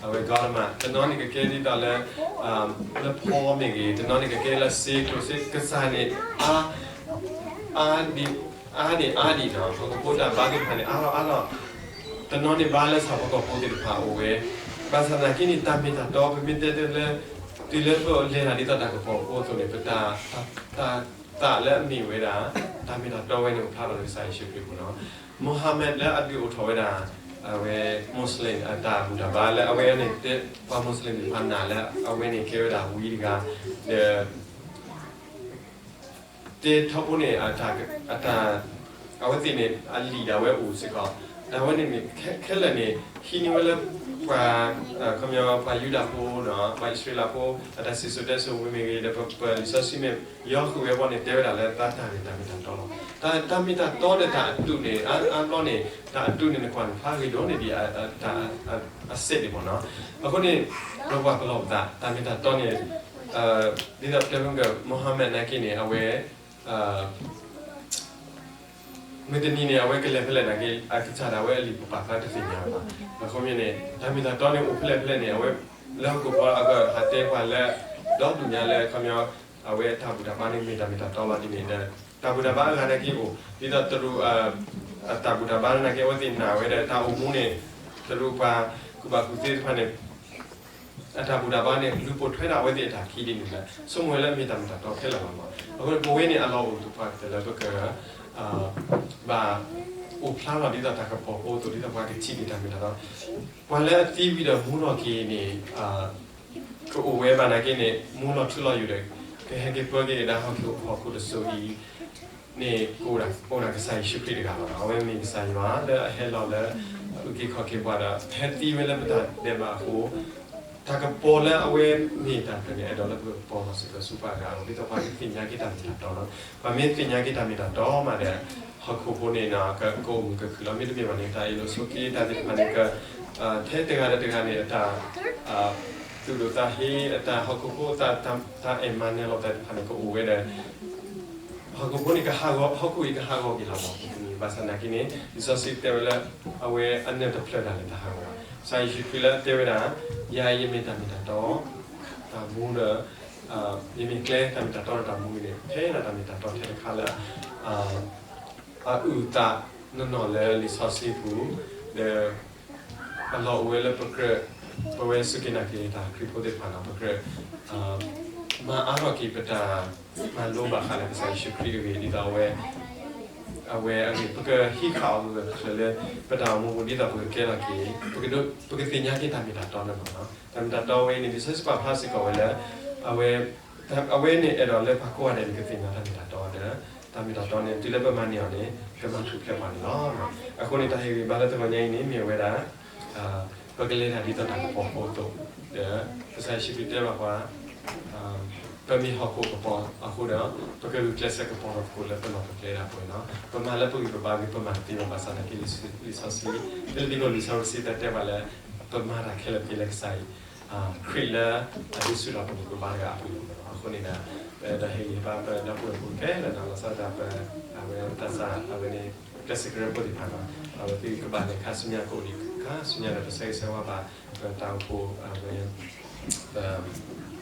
အဝဲ God, တနီၤန့ၣ်ကကဲဒ်သိးလၢ လၢဖီမ့ၢ်ဂ့ၤ, တနီၤန့ၣ်ကကဲလၢစ့ကျိၣ်စ့, ကစၢ်န့ၣ် အါ အါဒံး အါန့ၣ်အါဒံးနီၤ, ဟီၣ်ခိၣ်ဖိတၢ်ဘါသ့ၣ်တဖၣ်န့ၣ် အါလီၤအါလီၤ, တနီၤန့ၣ်ဘါလၢဆၣ်ဖိကီၢ်ဖိသ့ၣ်တဖၣ်အိၣ်ဝဲ, ဘၣ်ဆၣ်သနာ်က့န့ၣ် တၢ်မ့ၢ်တၢ်တီ ပမ့ၢ်တဲတဲလၢ တုၤလၢပလဲၤတၢ်ဒ်သိးတၢ်ကပီၤဖိအသိးန့ၣ် ပတၢ် တၢ်သးလၢအမ့ၢ်ဝဲဒၣ် တၢ်မ့ၢ်တၢ်တီဝဲန့ၣ် အိၣ်ဖျါထီၣ်လၢကစၢ်ယ့ၣ်ၡူးခရံာ်အပူၤနီၤ. Mohammed လၢအဒုးအိၣ်ထီၣ်ဝဲဒၣ် အဝဲ Muslim အတၢ်ဘူၣ်တၢ်ဘါလၢအဝဲန့ၣ် ပှၤ Muslim သ့ၣ်တဖၣ်နာ်လၢအဝဲန့ၣ်ကဲဝဲဒၣ်ဝံတဂၤ ဒီး တဲထီဘိန့ၣ် အတၢ် အဝဲသ့ၣ်န့ၣ် အလံာ်ဒၣ်ဝဲအိၣ်စ့ၢ်ကီး, ဒၣ်ဝဲန့ၣ်န့ၣ် ခဲလၢာ်န့ၣ် ဟံးန့ၢ်ဝဲလၢ ပှၤ ခီပညီ ပှၤယူဒၤဖိနီၤ, ပှၤအံၣ်စရ့လးဖိ အတၢ်စံၣ်စိၤတဲစိၤဝဲမ့ၢ်ဂ့ၤ ဒီးပလံာ်စီဆှံမ့ၢ် ယီဃုာ်ဝဲဘီန့ၣ် တဲဝဲဒၣ်လၢတၢ်တၢ်န့ၣ် တၢ်မ့ၢ်တၢ်တီလီၤ. တၢ် တၢ်မ့ၢ်တၢ်တီဒီးတၢ်အတုန့ၣ် အါဘျီန့ၣ် တၢ်အတုန့ၣ် နကွၢ်န့ၣ် ဖျါဂ့ၤဒိၣ်န့ၢ်ဒံး အစဲးန့ၣ်မ့ၢ်နီၤ. အဃိန့ၣ် ပကွၢ်ကလီၤပသး တၢ်မ့ၢ်တၢ်တီန့ၣ် ဒ်သိးပတဲမ့ၢ်က Mohammed နာ်က့န့ၣ် အဝဲ မုၢ်တနံၤန့ၣ် အဝဲကလဲၤဖဲလဲၣ်နာ်က့ အကစၢ်ဒၣ်ဝဲအလံာ်ပပာ်ဖျါတသ့ၣ်ညါဘၣ်. အဃိန့ၣ် တၢ်မ့ၢ်တၢ်တီန့ၣ်အိၣ်ဖဲလဲၣ်ဖဲလဲၣ်န့ၣ် အဝဲ လၢဟီၣ်ခိၣ်ဖီအဂီၢ် ဟးတဲပှၤလၢ ဒီဒူၣ်ညါလၢ ခီပညီ အဝဲတၢ်ဘူၣ်တၢ်ဘါန့ၣ် မ့ၢ်တၢ်မ့ၢ်တၢ်တီဘၣ်ဒ်န့ၣ်ဒီး တၢ်ဘူၣ်တၢ်ဘါအဂၤနာ်က့အိၣ် ဒ်သိးတရူး အတၢ်ဘူၣ်တၢ်ဘါနာ်က့ အဝဲသ့ၣ်နာ်ဝဲဒီး တၢ်အိၣ်မူန့ၣ် တရူးပှၤကူၣ်ဘၣ်ကူၣ်သ့သ့ၣ်တဖၣ်န့ၣ် အတၢ်ဘူၣ်တၢ်ဘါန့ၣ် လူၤပိာ်ထွဲဒၣ်အဝဲသ့ၣ်အတၢ်ခံဒ်န့ၣ်လီၤ. ဆိကမိၣ်ဝဲလၢအမ့ၢ်တၢ်မ့ၢ်တၢ်တီခဲလၢာ်လီၤမး. အဃိန့ၣ် ပဝဲန့ၣ်အလီၢ်အိၣ်သပှၢ်ကတၢၢ်လၢပက ဘၣ်အိၣ်ဖျါထီၣ်ဒ်သိးတၢ်ကပီၤဖိအသိး ဒ်သိးပှၤကထံၣ်က့ၤတၢ်မ့ၢ်တၢ်တီ ပှၤလၢအသံဝံၤဒီးမူထီၣ်က့ၤန့ၣ် ကအိၣ်ဝဲဘၣ်နာ်က့န့ၣ် မူလီၤထူလီၤယိာ်ဒီး ကဟဲက့ၤပၢက့ၤကဒါဟီၣ်ခိၣ်ဟီၣ်ခိၣ်တစိၤအံၤ န့ၣ် ကအိၣ်ဒၣ်ကစၢ်ယ့ၣ်ၡူးခရံာ်တဂၤလီၤ. အဝဲမ့ၢ်ကစၢ်ယွၤလၢအဟဲလီၤလၢ အုၣ်က့ၤခီၣ်က့ၤပှၤဒီး ဟဲသံဝဲလၢပတၢ်ဒဲးဘးအဃိ တၢ်ကပီၤလၢအဝဲမ့ၢ်တၢ်တဖျၢၣ်န့ၣ် အဲၣ်ဒိးလၢပကပီၤလီၤစ့ၢ်ကီးဆူပှၤဂၤအအိၣ် ဒ်သိးပှၤကသ့ၣ်ညါက့ၤတၢ်မ့ၢ်တၢ်တီလီၤ. ပှၤမ့ၢ်သ့ၣ်ညါက့ၤတၢ်မ့ၢ်တၢ်တီမးဒီး ဟီၣ်ခိၣ်ဖိန့ၣ် ကအိၣ်မုာ်ကခုၣ်လီၤ. မ့တမ့ၢ်ဘၣ်န့ၣ် တၢ်အ့ၣ်လိာ်ဆိးက့တၢ်သ့ၣ်တဖၣ်န့ၣ် က ထဲတဂၤဒီးတဂၤန့ၣ် အတၢ် သူၣ်ဒိၣ်သးဟ့ အတၢ်ဟီၣ်ခိၣ်ဖိ တၢ်အဲၣ်မၤနၢၤလိာ်သးသ့ၣ်တဖၣ်န့ၣ် ကအိၣ်ဝဲဒီး ဟီၣ်ခိၣ်ဖိန့ၣ် ဟီၣ်ခိၣ်အံၤကဟးဂီၤက့ၤလီၤမး. ဘၣ်ဆၣ်သနာ်က့န့ၣ် လံာ်စီဆှံတဲဝဲလၢ အဝဲအနၢၤတဖျၢၣ်ဒၣ်လဲာ်တဟးဂီၤဘၣ်. ကစၢ်ယ့ၣ်ၡူးခရံာ်လၢအတဲဝဲဒၣ် ယၤအံၤယမ့ၢ်တၢ်မ့ၢ်တၢ်တီ တၢ်မူဒီး ယမ့ၢ်ကျဲတၢ်မ့ၢ်တၢ်တီဒီးတၢ်မူအံၤန့ၣ် ဖဲဒၣ်တၢ်မ့ၢ်တၢ်တီထဲတခါလၢ အအုၣ်အသးနီၢ်နီၢ်လၢလံာ်စီဆှံပူၤ ဒီး အလီၢ်အိၣ်ဝဲလၢပကြၢး ပဝဲစူၢ်က့ၤနာ်က့ၤတၢ်ခရံာ်ဖိသ့ၣ်တဖၣ်န့ၣ် ပကြၢး မၤအါထီၣ်က့ၤပတၢ်မၤလိဘၣ်ဃးလၢကစၢ်ယ့ၣ်ၡူးခရံာ်အဂ့ၢ် ဒ်သိးအဝဲ အဝဲအဂ့ၢ် ပကဟံးဃာ်အီၤဂၢၢ်ဂၢၢ်ကျၢၤကျၢၤလၢ ပတၢ်အိၣ်မူပူၤ ဒ်သိးပကကဲထီၣ်က့ၤ ပကသ့ၣ်ညါက့ၤတၢ်မ့ၢ်တၢ်တီန့ၣ်လီၤ. တၢ်မ့ၢ်တၢ်တီဝဲအံၤန့ၣ် လံာ်စီဆှံပာ်ဖျါစ့ၢ်ကီးဝဲလၢ အဝဲ အဝဲန့ၣ်အဲၣ်ဒိးလၢပှၤကိးဂၤဒဲးန့ၣ် ကသ့ၣ်ညါတၢ်မ့ၢ်တၢ်တီဒီး တၢ်မ့ၢ်တၢ်တီန့ၣ် တုၤလၢပမၤန့ၢ်အီၤန့ၣ် ကမၤထူၣ်ဖျဲးပှၤန့ၣ်လီၤ. အဃိန့ၣ် တၢ်ဟ့ၣ်ဂံၢ်ဘါလၢတဂီၤညါအံၤန့ၣ် မ့ၢ်ဝဲဒၣ် ပကလဲၤတၢ်ဒ်သိးတၢ်ကပီၤဖိအသိး ဒီး ကစၢ်ယ့ၣ်ၡူးခရံာ်တဲဘၣ်ပှၤ ပမ့ၢ်ဟီၣ်ခိၣ်ကပီၤအဃိဒီး ပကဂုာ်ကျဲးစၢးကပီၤထီၣ်သကိးလၢပလီၢ်ပကျဲဒၣ်ပူၤန့ၣ်လီၤ. ပမၤလၢပဂံၢ်ပဘါဂ့ၤ ပမၤတသ့ဘၣ် ဘၣ်ဆၣ်သနာ်က့ လံာ်စီဆှံ ဖဲလံပံၤဖိလံာ်စီဆှံတဲတဲပှၤလၢ ပမၤတၢ်ခဲလၢာ်က့ၤလၢကစၢ်အံၤ ခရံာ်လၢအဒုးဆူၣ်ထီၣ်ပဂံၢ်ပဘါတဂၤအပူၤန့ၣ်လီၤ. အဃိန့ၣ်ဒီး ဒီးဟ့ၣ်ဂံၢ်ဟ့ၣ်ဘါပဒီပုၢ်ဝဲၢ်ဖိခဲလၢာ်နီၤ လီၤဆီဒၣ်တၢ်ပ အဝဲတၢ်ဆါ အဝဲန့ၣ် ပျဲၢ်စ့ၢ်ကရၢဖိသ့ၣ်တဖၣ်နီၤ အဝဲသ့ၣ်ကဘၣ်လဲၤခါဆူညါကအိၣ်ဒံး ခါဆူညါဒီးပဆၢဂ့ၤဆၢဝါဘၣ် ပတၢ်အိၣ်ဖှိၣ် အဝဲ ပ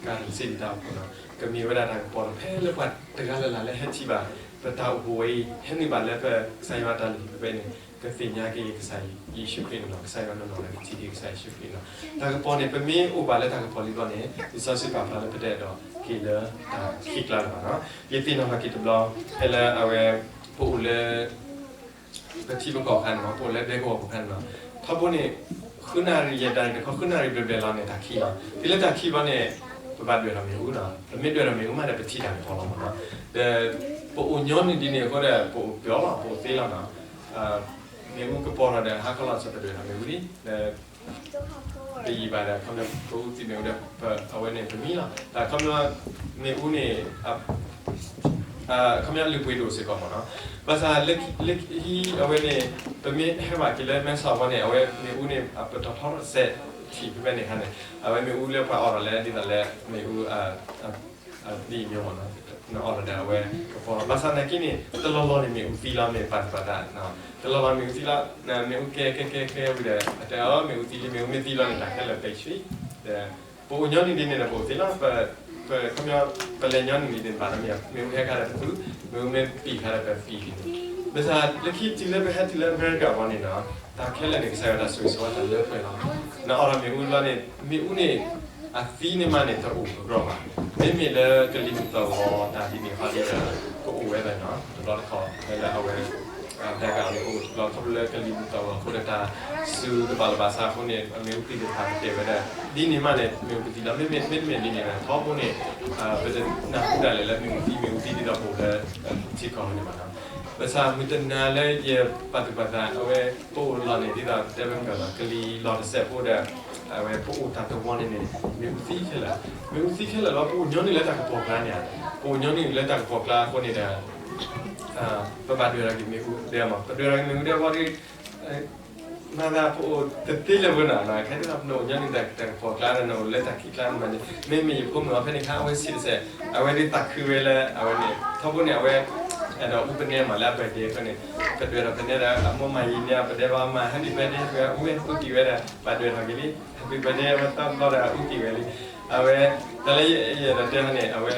ကါတံၢ်စ့ဒံးတၢ်အိၣ်ဖှိၣ်နီၤ ကမ့ၢ်ဝဲဒၣ်တၢ်ကပီၤတဖဲလၢပှၤတဂၤလၢ်လၢ်လၢဟဲထံၣ်ဘၣ် ပတၢ်အိၣ်ဖှိၣ်ဝဲအံၤ ဟဲနုာ်ဘၣ်လၢပကစၢ်ယွၤအတၢ်လုၢ်ဟံၣ်ဖဲန့ၣ် ကသ့ၣ်ညါက့ၤကစၢ်ယ့ၣ်ၡူးခရံာ်န့ၣ်လီၤ. ကစၢ်ယွၤနီၢ်နီၢ်လၢကထံၣ်က့ၤကစၢ်ယ့ၣ်ၡူးခရံာ်န့ၣ်လီၤ. တၢ်ကပီၤန့ၣ် ပမ့ၢ်အိၣ်ဘၣ်လၢတၢ်ကပီၤလံဘျီန့ၣ် လံာ်စီဆှံပာ်ဖျါလၢပတအဲၣ်ဒိးက့ၤလၢတၢ်ခံးကျါလၢၤဘၣ်နီၤ. ယသ့ၣ်နီၣ်ထီၣ်က့ၤတဘျီ ဖဲလၢအဝဲ ပအိၣ်လၢ ပထံပကီၢ်အခါန့ၣ်နီၤ ပအိၣ်လၢဒဲကဝီၤပူၤအခါန့ၣ်နီၤ ထီဘိန့ၣ် ဃုနၣ်ရံၣ်ယဲၢ်နၣ်ရံၣ်တခီ ဃုနၣ်ရံၣ်ဘျဲၣ်ဘျဲၣ်လီၤန့ၣ် တၢ်ခံးလီၤ. တုၤလၢတၢ်ခံးဘျီန့ၣ် ပဘၣ်ဒွဲၣ်ထီၣ်မ့ၣ်အူနီၤ. ပမ့ၢ်ဒွဲၣ်ထီၣ်မ့ၣ်အူမးဒီး ပထံၣ်တၢ်န့ၣ်အီၤလီၤမ့ၢ်နီၤ. ဒီး ပအိၣ်ညီနုၢ်ဒ်န့ၣ်အဃိဒီး ပအိၣ်ပျီလီၤ ပအိၣ်သ့လီၤနီၤ. မ့ၣ်အူကပီၤထီၣ်ဒီး ဟါခီလီၤဆီပဒွဲၣ်ထီၣ်မ့ၣ်အူလံ ဒီး ပယံာ်ဘၣ်ဒီး အခီပညီ ပအူသံးမ့ၣ်အူဒီး အဝဲန့ၣ် ပမံလီၤ. တၢ်ခီပညီ မ့ၣ်အူန့ၣ် အခီပညီ လုၢ်ပှ့ၤဒိၣ်စ့ၢ်ကီးမ့ၢ်နီၤ. ဘၣ်ဆၣ်လၢခံအဝဲန့ၣ် ပမ့ၢ်ဟဲဘၣ်က့ၤလၢမဲဆီးဝဲန့ၣ် အဝဲမ့ၣ်အူန့ၣ် အပတီၢ်ထီတစဲးထံၣ်ဖဲဖဲန့ၣ်အခါန့ၣ် အဝဲမ့ၣ်အူလၢပှၤအီၣ်ထီၣ်လၢဒ်သိးလၢမ့ၣ်အူ ဒ်အံၤမ့ၢ်နီၤ နအီၣ်ထီၣ်ဒီးအဝဲကပီၤ ဘၣ်ဆၣ်နာ်က့န့ၣ် တလီၢ်လီၢ်န့ၣ် မ့ၣ်အူသံလီၤ မ့ၢ်ပာ်သူၣ်ပာ်သး တလီၢ်လီၢ်မ့ၣ်အူသံလီၤ မ့ၣ်အူကဲကဲကဲကဲဝံၤဒီး အတဲအီၤ မ့ၣ်အူသံလံ မ့ၣ်အူမ့ၢ်သံလီၤန့ၣ် တၢ်ခဲလၢာ်ပဲဆှံ ဒီး ပအိၣ်ညီနုၢ်ဒ်န့ၣ်ဒီး ပအိၣ်သ့လီၤ ပ ခီပညီ ပလဲၤညီနုၢ်ဒ်န့ၣ်ဘၣ်ဒီး မ့ၢ်မ့ၣ်အူဟဲခါဒီးပသူ မ့ၣ်အူမ့ၢ်ပံာ်ခါဒီးပပံာ်ဒ်န့ၣ် ဘၣ်ဆၣ်လၢခံတုၤလၢပဟဲတုၤလၢအမဲရကၤဘၣ်န့ၣ်နီၤ တၢ်ခဲလၢာ်န့ၣ် ကစၢ်ယွၤတၢ်ဆိၣ်ဂ့ၤဆိၣ်ဝါတၢ်လၢပှဲၤလီၤ. နအီၣ်ထီၣ်မ့ၣ်အူလီၤန့ၣ် မ့ၣ်အူန့ၣ် အသံန့ၣ်မးန့ၣ် တအိၣ်ကကြၢးဘၣ်. မ့မ့ၢ်လၢကလံၤမုၢ်သီၣ်ဂီၤတၢ်ဒ်န့ၣ်ခီဒ်ဒီး ကအိၣ်ဝဲဒၣ်နီၤ တဘျီတခီၣ် ဖဲလၢအဝဲ ဒဲကဝီၤန့ၣ် ကအိၣ်တဘျီခီဖျိလၢကလံၤမုၢ်သီၣ်ဂီၤအဃိဒီး တၢ်စူၤတဘၣ်လၢၤဘၣ်ဆၣ်အဃိန့ၣ် မ့ၣ်အူသံသ့ၣ်တဖၣ်ကတဲာ်ဝဲဒၣ် ဒ်န့ၣ်မးန့ၣ် မ့ၣ်အူကသံလီၤ မ့မ့ၢ်မ့တမ့ၢ်ဒ်န့ၣ်ဒီး ထီဘိန့ၣ် ပတနၢ်ဟူဒၣ်လဲာ်လၢမ့ၣ်အူသံ မ့ၣ်အူသံဒ်သိးပအိၣ်လၢ ထံကီၢ်န့ၣ်ဘၣ်နီၤ. ဘၣ်ဆၣ်မုၢ်တနၤလၢယပာ်သူၣ်ပာ်သး အဝဲပအိၣ်လီၤန့ၣ် ဒ်သိးတဲဝဲမုၢ်ကီၢ်လီၤ ကလံၤလီၤတစဲးဖိဒီး အဝဲပအိၣ်တၢ်တဝီန့ၣ်န့ၣ် မ့ၣ်အူသံခဲလၢာ်, မ့ၣ်အူသံခဲလၢာ်လီၤ. ပအိၣ်ညီနုၢ်လၢတၢ်ကပီၤကျါန့ၣ်ဧါ, ပအိၣ်ညီနုၢ်လၢတၢ်ကပီၤကျါအဃိန့ၣ်ဒီး ပဘၣ်ဒွဲၣ်ထီၣ်က့ၤမ့ၣ်အူဒဲးမး, ပဒွဲၣ်ထီၣ်က့ၤမ့ၣ်အူဒဲးဝံၤဒီး မၤသးပအိၣ်တသ့လၢၤဝဲနီၤ, ခဲဒ်သိးပအိၣ်ညီနုၢ်တၢ်ကပီၤကျါဒီး နအိၣ်လၢတၢ်ခံးကျါန့ၣ်မးန့ၣ် မ့မ့ၢ်ယဖိမုၣ်အီၤဖဲန့ၣ်ခါ အဝဲဆံးတစဲး, အဝဲဒ်သးခုဝဲလၢအဝဲန့ၣ် ထီဘိန့ၣ် အဝဲ အဲၣ်ဒိးအူပနဲမးလၢအ birthday အဃိန့ၣ် ပဒွဲၣ်ထီၣ်ပနဲဒီး အမိၢ်မၤယံာ်န့ၢ်အပဒဲဘၣ်မၤ happy birthday ဝဲအူဝဲအူသံးဝဲဒီး ဘၣ်ဒွဲၣ်ထီၣ်က့ၤလံ happy birthday အဝဲသီတဘျီဒီးအူသံးဝဲလံ. အဝဲ တၢ်လၢယအဲၣ်ဒိးတဲန့ၣ် အဝဲ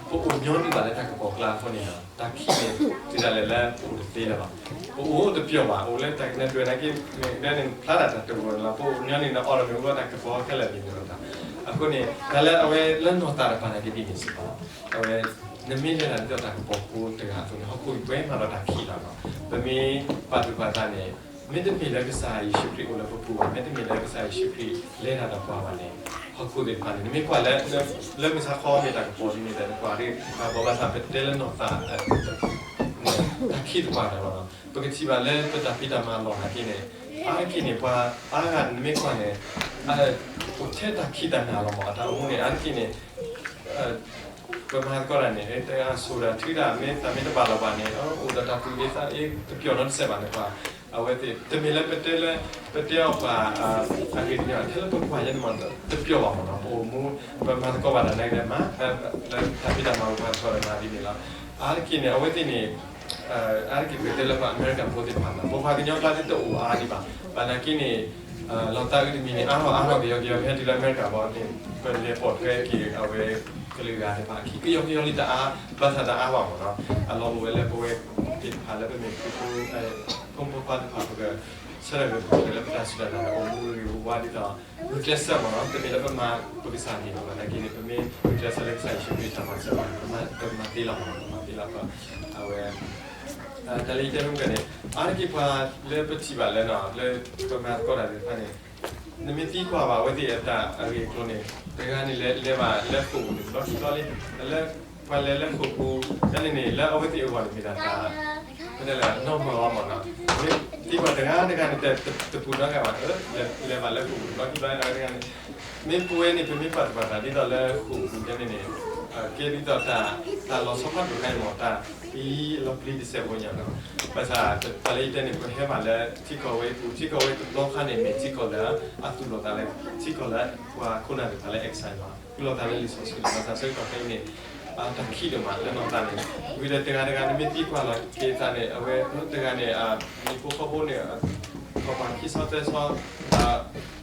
ပအိၣ်ညီနုၢ်ဘၣ်လၢတၢ်ကပီၤကျါအဃိန့ၣ်ဒီး တၢ်ခံးန့ၣ် တုၤဒၣ်လဲာ်လၢပအိၣ်တသ့လၢၤဘၣ်. ပအိၣ်တပျီၢ်ဘၣ်, အိၣ်လၢတၢ်ကနၢ်ဒွဲၣ်နာ်က့ မ့ၢ်ကဒဲန့ၣ် ဖျါဒၣ်တၢ်တဂီၢ်န့ၣ်လီၤ. ပအိၣ်ညီနုၢ်န့ၣ် အီၣ်ဒီးမ့ၣ်အူလီၤ တၢ်ကပီၤခဲလၢာ်န့ၣ်န့ၣ်လီၤ. အဃိန့ၣ် တၢ်လၢအဝဲလၢနီၢ်သးတဖၣ်နာ်က့ဒ်န့ၣ်စ့ၢ်ကီး, အဝဲ နမ့ၢ်လဲၤတၢ်ဒ်သိးတၢ်ကပီၤဖိတဂၤအသိးန့ၣ် ဟီၣ်ခိၣ်ပှဲၤမးဒီးတၢ်ခံးလီၤနီၤ. ပမ့ၢ်ပာ်သူၣ်ပာ်သးန့ၣ် မ့တမ့ၢ်လၢကစၢ်ယ့ၣ်ၡူးခရံာ်အိၣ်လၢပပူၤဘၣ်, မ့တမ့ၢ်လၢကစၢ်ယ့ၣ်ၡူးခရံာ်လဲၤတၢ်ဒီးပှၤဘၣ်န့ၣ် ဟီၣ်ခိၣ်သ့ၣ်တဖၣ်န့ၣ် နမ့ၢ်ကွၢ်လၢ လၢမုၢ်ဆါခီမ့ၢ်တၢ်ကပီၤဒ်န့ၣ်ဒီး နကွၢ်ဒ် တၢ်ကပီၤဘၣ်ဆၣ်ပတဲလၢနီၢ်သး တၢ်ခံးတပှၢ်ဒီးလီၤ. ပကထံၣ်ဘၣ်လၢပတၢ်ဖံးတၢ်မၤအလီၢ်နာ်က့န့ၣ် အါတက့ၢ်န့ၣ် ပှၤအါဂၤနမ့ၢ်ကွၢ်န့ၣ် အိၣ်ထဲတၢ်ခံးတၢ်နၤလီၤမး အတၢ်အိၣ်မူန့ၣ် အါတက့ၢ်န့ၣ် ပမၤသကိးတၢ်န့ၣ် တၢ်ဆိၣ်တၢ်ထုတၢ် မ့ၢ်တၢ်မ့ၢ်တဘၣ်လီၤဘၣ်န့ၣ် အိၣ်ဒီးတၢ်သူၣ်အ့သးအ့ တပျီၢ်နီတစဲးဘၣ်န့ၣ် ပှၤ အဝဲသ့ၣ် တမ့ၢ်လၢပတဲလၢ ပတဲအီၤပှၤ အဂ့ၢ်တမ့ၢ်ဘၣ် ထဲလၢပကွၢ်ယဲန့ၣ်မး တပျီၢ်ဘၣ်မးနီၤ ပအိၣ်မူ ပမၤသကိးဘၣ်တၢ်နာ်က့ဒီးမၤ လၢတၢ်ဖံးတၢ်မၤပမၤသကိးဒီးမၤဒ်န့ၣ်လီၤ. အါတက့ၢ်န့ၣ် အဝဲသ့ၣ်န့ၣ် အါတက့ၢ်ပတဲလၢပှၤအမဲရကၤဖိသ့ၣ်တဖၣ်မး ပပှၤကညီကျါသ့ၣ်တအိၣ်အါဒံးဘၣ်. ဘၣ်နာ်က့န့ၣ် လီၤသးအုးတမံၤန့ၣ် အါထီၣ်အါထီၣ်ကယီကယီ ပဟဲတုၤလၢအမဲရကၤဘၣ်န့ၣ် ပလဲၤပိာ်ထွဲက့ၤအဝဲကလုာ်ဂၤသ့ၣ်တဖၣ်အခံ ကယီကယီလံတအါ ဘၣ်ဆၣ်တအါဘၣ်မးနီၤ အလီၢ်အိၣ်ဝဲလၢပဝဲသ့ၣ်တဖၣ်လၢပမ့ၢ်ခရံာ်ဖိ ဖိမုၣ်ဖိခွါသ့ၣ်တဖၣ် ပကဆၢထၢၣ်ကပူၤဖျဲးလၢပတၢ်စူၢ်တၢ်နာ်ဒီး အိၣ်မူဂ့ၤဂ့ၤဝါဝါဒ်သိး ဂုာ်ကျဲးစၢးမးနီၤ တမ့ၢ်လၢပမၤပကစၢ်န့ၣ်လီၤ ဘၣ်နာ်က့န့ၣ် ပမ့ၢ်ဂုာ်ကျဲးစၢးလၢကစၢ်ယ့ၣ်ၡူးခရံာ်တၢ်မၤစၢၤဘၣ်န့ၣ် ပမၤသ့လီၤမးနီၤ ပမၤသ့လီၤ ပ အဝဲ တၢ်လၢယတဲမ့ၢ်ကန့ၣ် အါတက့ၢ်ပှၤလၢပထံၣ်ဘၣ်လၢနီၤ လၢပမၤသကိးတၢ်သ့ၣ်တဖၣ်န့ၣ် နမ့ၢ်သံကွၢ်ဘၣ်အဝဲသ့ၣ်အတၢ်အဂ့ၢ်အကျိၤန့ၣ် တဂၤန့ၣ်လဲၤလဲၤဘၣ်လၢဃိာ်ပူၤန့ၣ် တဘျီခံဘျီလံ လၢ ပှၤလဲၤလၢဃိာ်ပူၤ ဖဲန့ၣ်န့ၣ် လၢအဝဲသ့ၣ်အဂီၢ်န့ၣ်မ့ၢ်ဒၣ်တၢ် ဖဲန့ၣ်လၢနီၢ်မၢ်လီၤမးနီၤ မ့ၢ်သံကွၢ်တဂၤတဂၤန့ၣ် တပူၤနီတဂၤဘၣ် လဲၤဘၣ်လၢဃိာ်ပူၤတဘျီခံဘျီ အဝဲတဂၤန့ၣ် မ့ၢ်ပဝဲန့ၣ် ပမ့ၢ်ပာ်သူၣ်ပာ်သးဒ်သိးလၢဃိာ်ပူၤဖဲန့ၣ်န့ၣ် ကဲဒ်သိးတၢ် တၢ်လီၤဆီဖးဒိၣ်ခါအံၤမး တၢ်အံၤလီၤပျံၤတစဲးဖိညါနီၤ ဘၣ်ဆၣ် တၢ်လၢယတဲန့ၣ် ပဟဲဘၣ်လၢထံကီၢ်ဝဲအံၤပူၤ ထံကီၢ်ဝဲအံၤတဘျီခါန့ၣ် မ့ၢ်ထံကီၢ်လၢ အသူၣ်လီၤသးလၢ ထံကီၢ်လၢ ပှၤခိၣ်နၢ်သ့ၣ်တဖၣ်လၢ excite လီၤ သူၣ်လီၤသးလၢလံာ်စီဆှံလီၤ ဘၣ်ဆၣ်ဆၢကတီၢ်ခဲအံၤန့ၣ် တၢ်ခံးဒိၣ်မးလၢနီၢ်သးန့ၣ်, ဝံၤဒီးတဂၤတဂၤန့ၣ်မ့ၢ်သံကွၢ်လီၤက့ၤသးန့ၣ် အဝဲတဂၤန့ၣ် ဟံၣ်ဖိဃီဖိန့ၣ် ထီၣ်ပှၤခံဆီသၢဆီ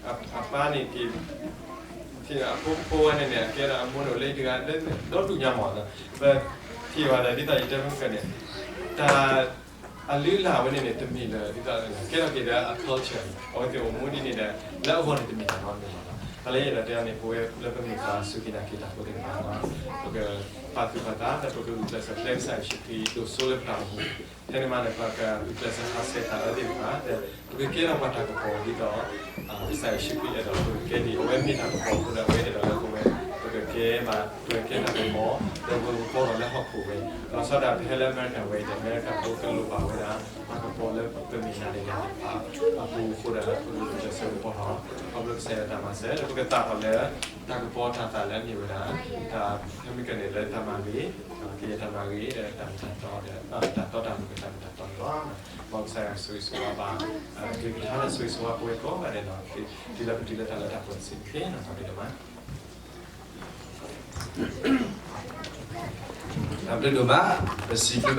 အပၢ်န့ၣ်က့ၤ အဖိဖိဝဲန့ၣ်န့ၣ် အကဲဒီးအမိၢ်န့ၣ်အိၣ်လၢတဂၤလၢဒီဒူၣ်ညါမး, ပထံၣ်ဘၣ်ဒီးဒ်သိးယတဲဖဲကၢန့ၣ် တၢ် အလုၢ်အလၢ်ဝဲန့ၣ်န့ၣ် တမ့ၢ်လၢဒ်သိးကဲထီၣ်က့ၤဒီးအ culture အဝဲသ့ၣ်အိၣ်မူဒ်န့ၣ်ဒီး လၢအဂီၢ်န့ၣ်တမ့ၢ်တၢ်နီတမံၤလီၤ. တၢ်လၢယအဲၣ်ဒိးတဲအီၤန့ၣ် ပဝဲလၢပမ့ၢ်ပှၤစူၢ်က့ၤနာ်က့ၤတၢ်ဖိသ့ၣ်တဖၣ် ပကပာ်သူၣ်ပာ်သး ဒီးပကဂုာ်ကျဲးစၢးကျဲကစၢ်ယ့ၣ်ၡူးခရံာ်ဒိၣ်စိလၢပတၢ်အိၣ်မူ, ဖဲန့ၣ်မးန့ၣ် ပကဂုာ်ကျဲးစၢးဟးဆှဲးတၢ်အၢသ့ၣ်တဖၣ် ဒီးပကကဲထီၣ်ပှၤတၢ်ကပီၤဒ်သိး ကစၢ်ယ့ၣ်ၡူးခရံာ်အဲၣ်ဒိးပကကဲဒ်အဝဲမ့ၢ်တၢ်ကပီၤအဃိဒီး အဝဲအဲၣ်ဒိးလၢပဝဲ ပကကဲဘၣ် ပကကဲတၢ်ကပီၤ ဒီးပကကပီၤထီၣ်လၢဟီၣ်ခိၣ်ဝဲ, လီၤဆီဒၣ်တၢ်ပဟဲလၢအမဲရကၤဝဲအံၤဒီး အမဲရကၤဖိကလိၣ်ဘၣ်ဝဲဒၣ် တၢ်ကပီၤလၢပမ့ၢ်နၤဒီးယၤသ့ၣ်တဖၣ်အပူၤအဃိဒီး ပကဂုာ်ကျဲးစၢးကပီၤထီၣ် ခီဖျိကစၢ်ယွၤတၢ်မၤစၢၤ ဒီးပကသၣ်ထီၣ်လၢ တၢ်ကပီၤတၢ်သၣ်လၢအမ့ၢ်ဝဲဒၣ် တၢ်ဖဲမ့ၢ်ကန့ၣ်လၢတၢ်မၤဂ့ၤ ကယဲၢ်တၢ်မၤဂ့ၤဒီးတၢ်မ့ၢ်တၢ်တီဒီး တၢ်တီတၢ်လိၤကတၢ်မ့ၢ်တၢ်တီန့ၣ်လီၤ. မ်ကစၢ်ယွၤဆိၣ်ဂ့ၤဆိၣ်ဝါဘၣ် ကလုၢ်ကထါလၢဆိၣ်ဂ့ၤဆိၣ်ဝါပဝဲကိးဂၤဒဲးလီၤ. တုၤလၢပတုၤလၢတၢ်လၢတၢ်ပှဲၤစ့ၢ်ကီးနီၤ တၢ်ဘျုးဒိၣ်မး တၢ်ဘျုးဒိၣ်မး ပစံးဘျုး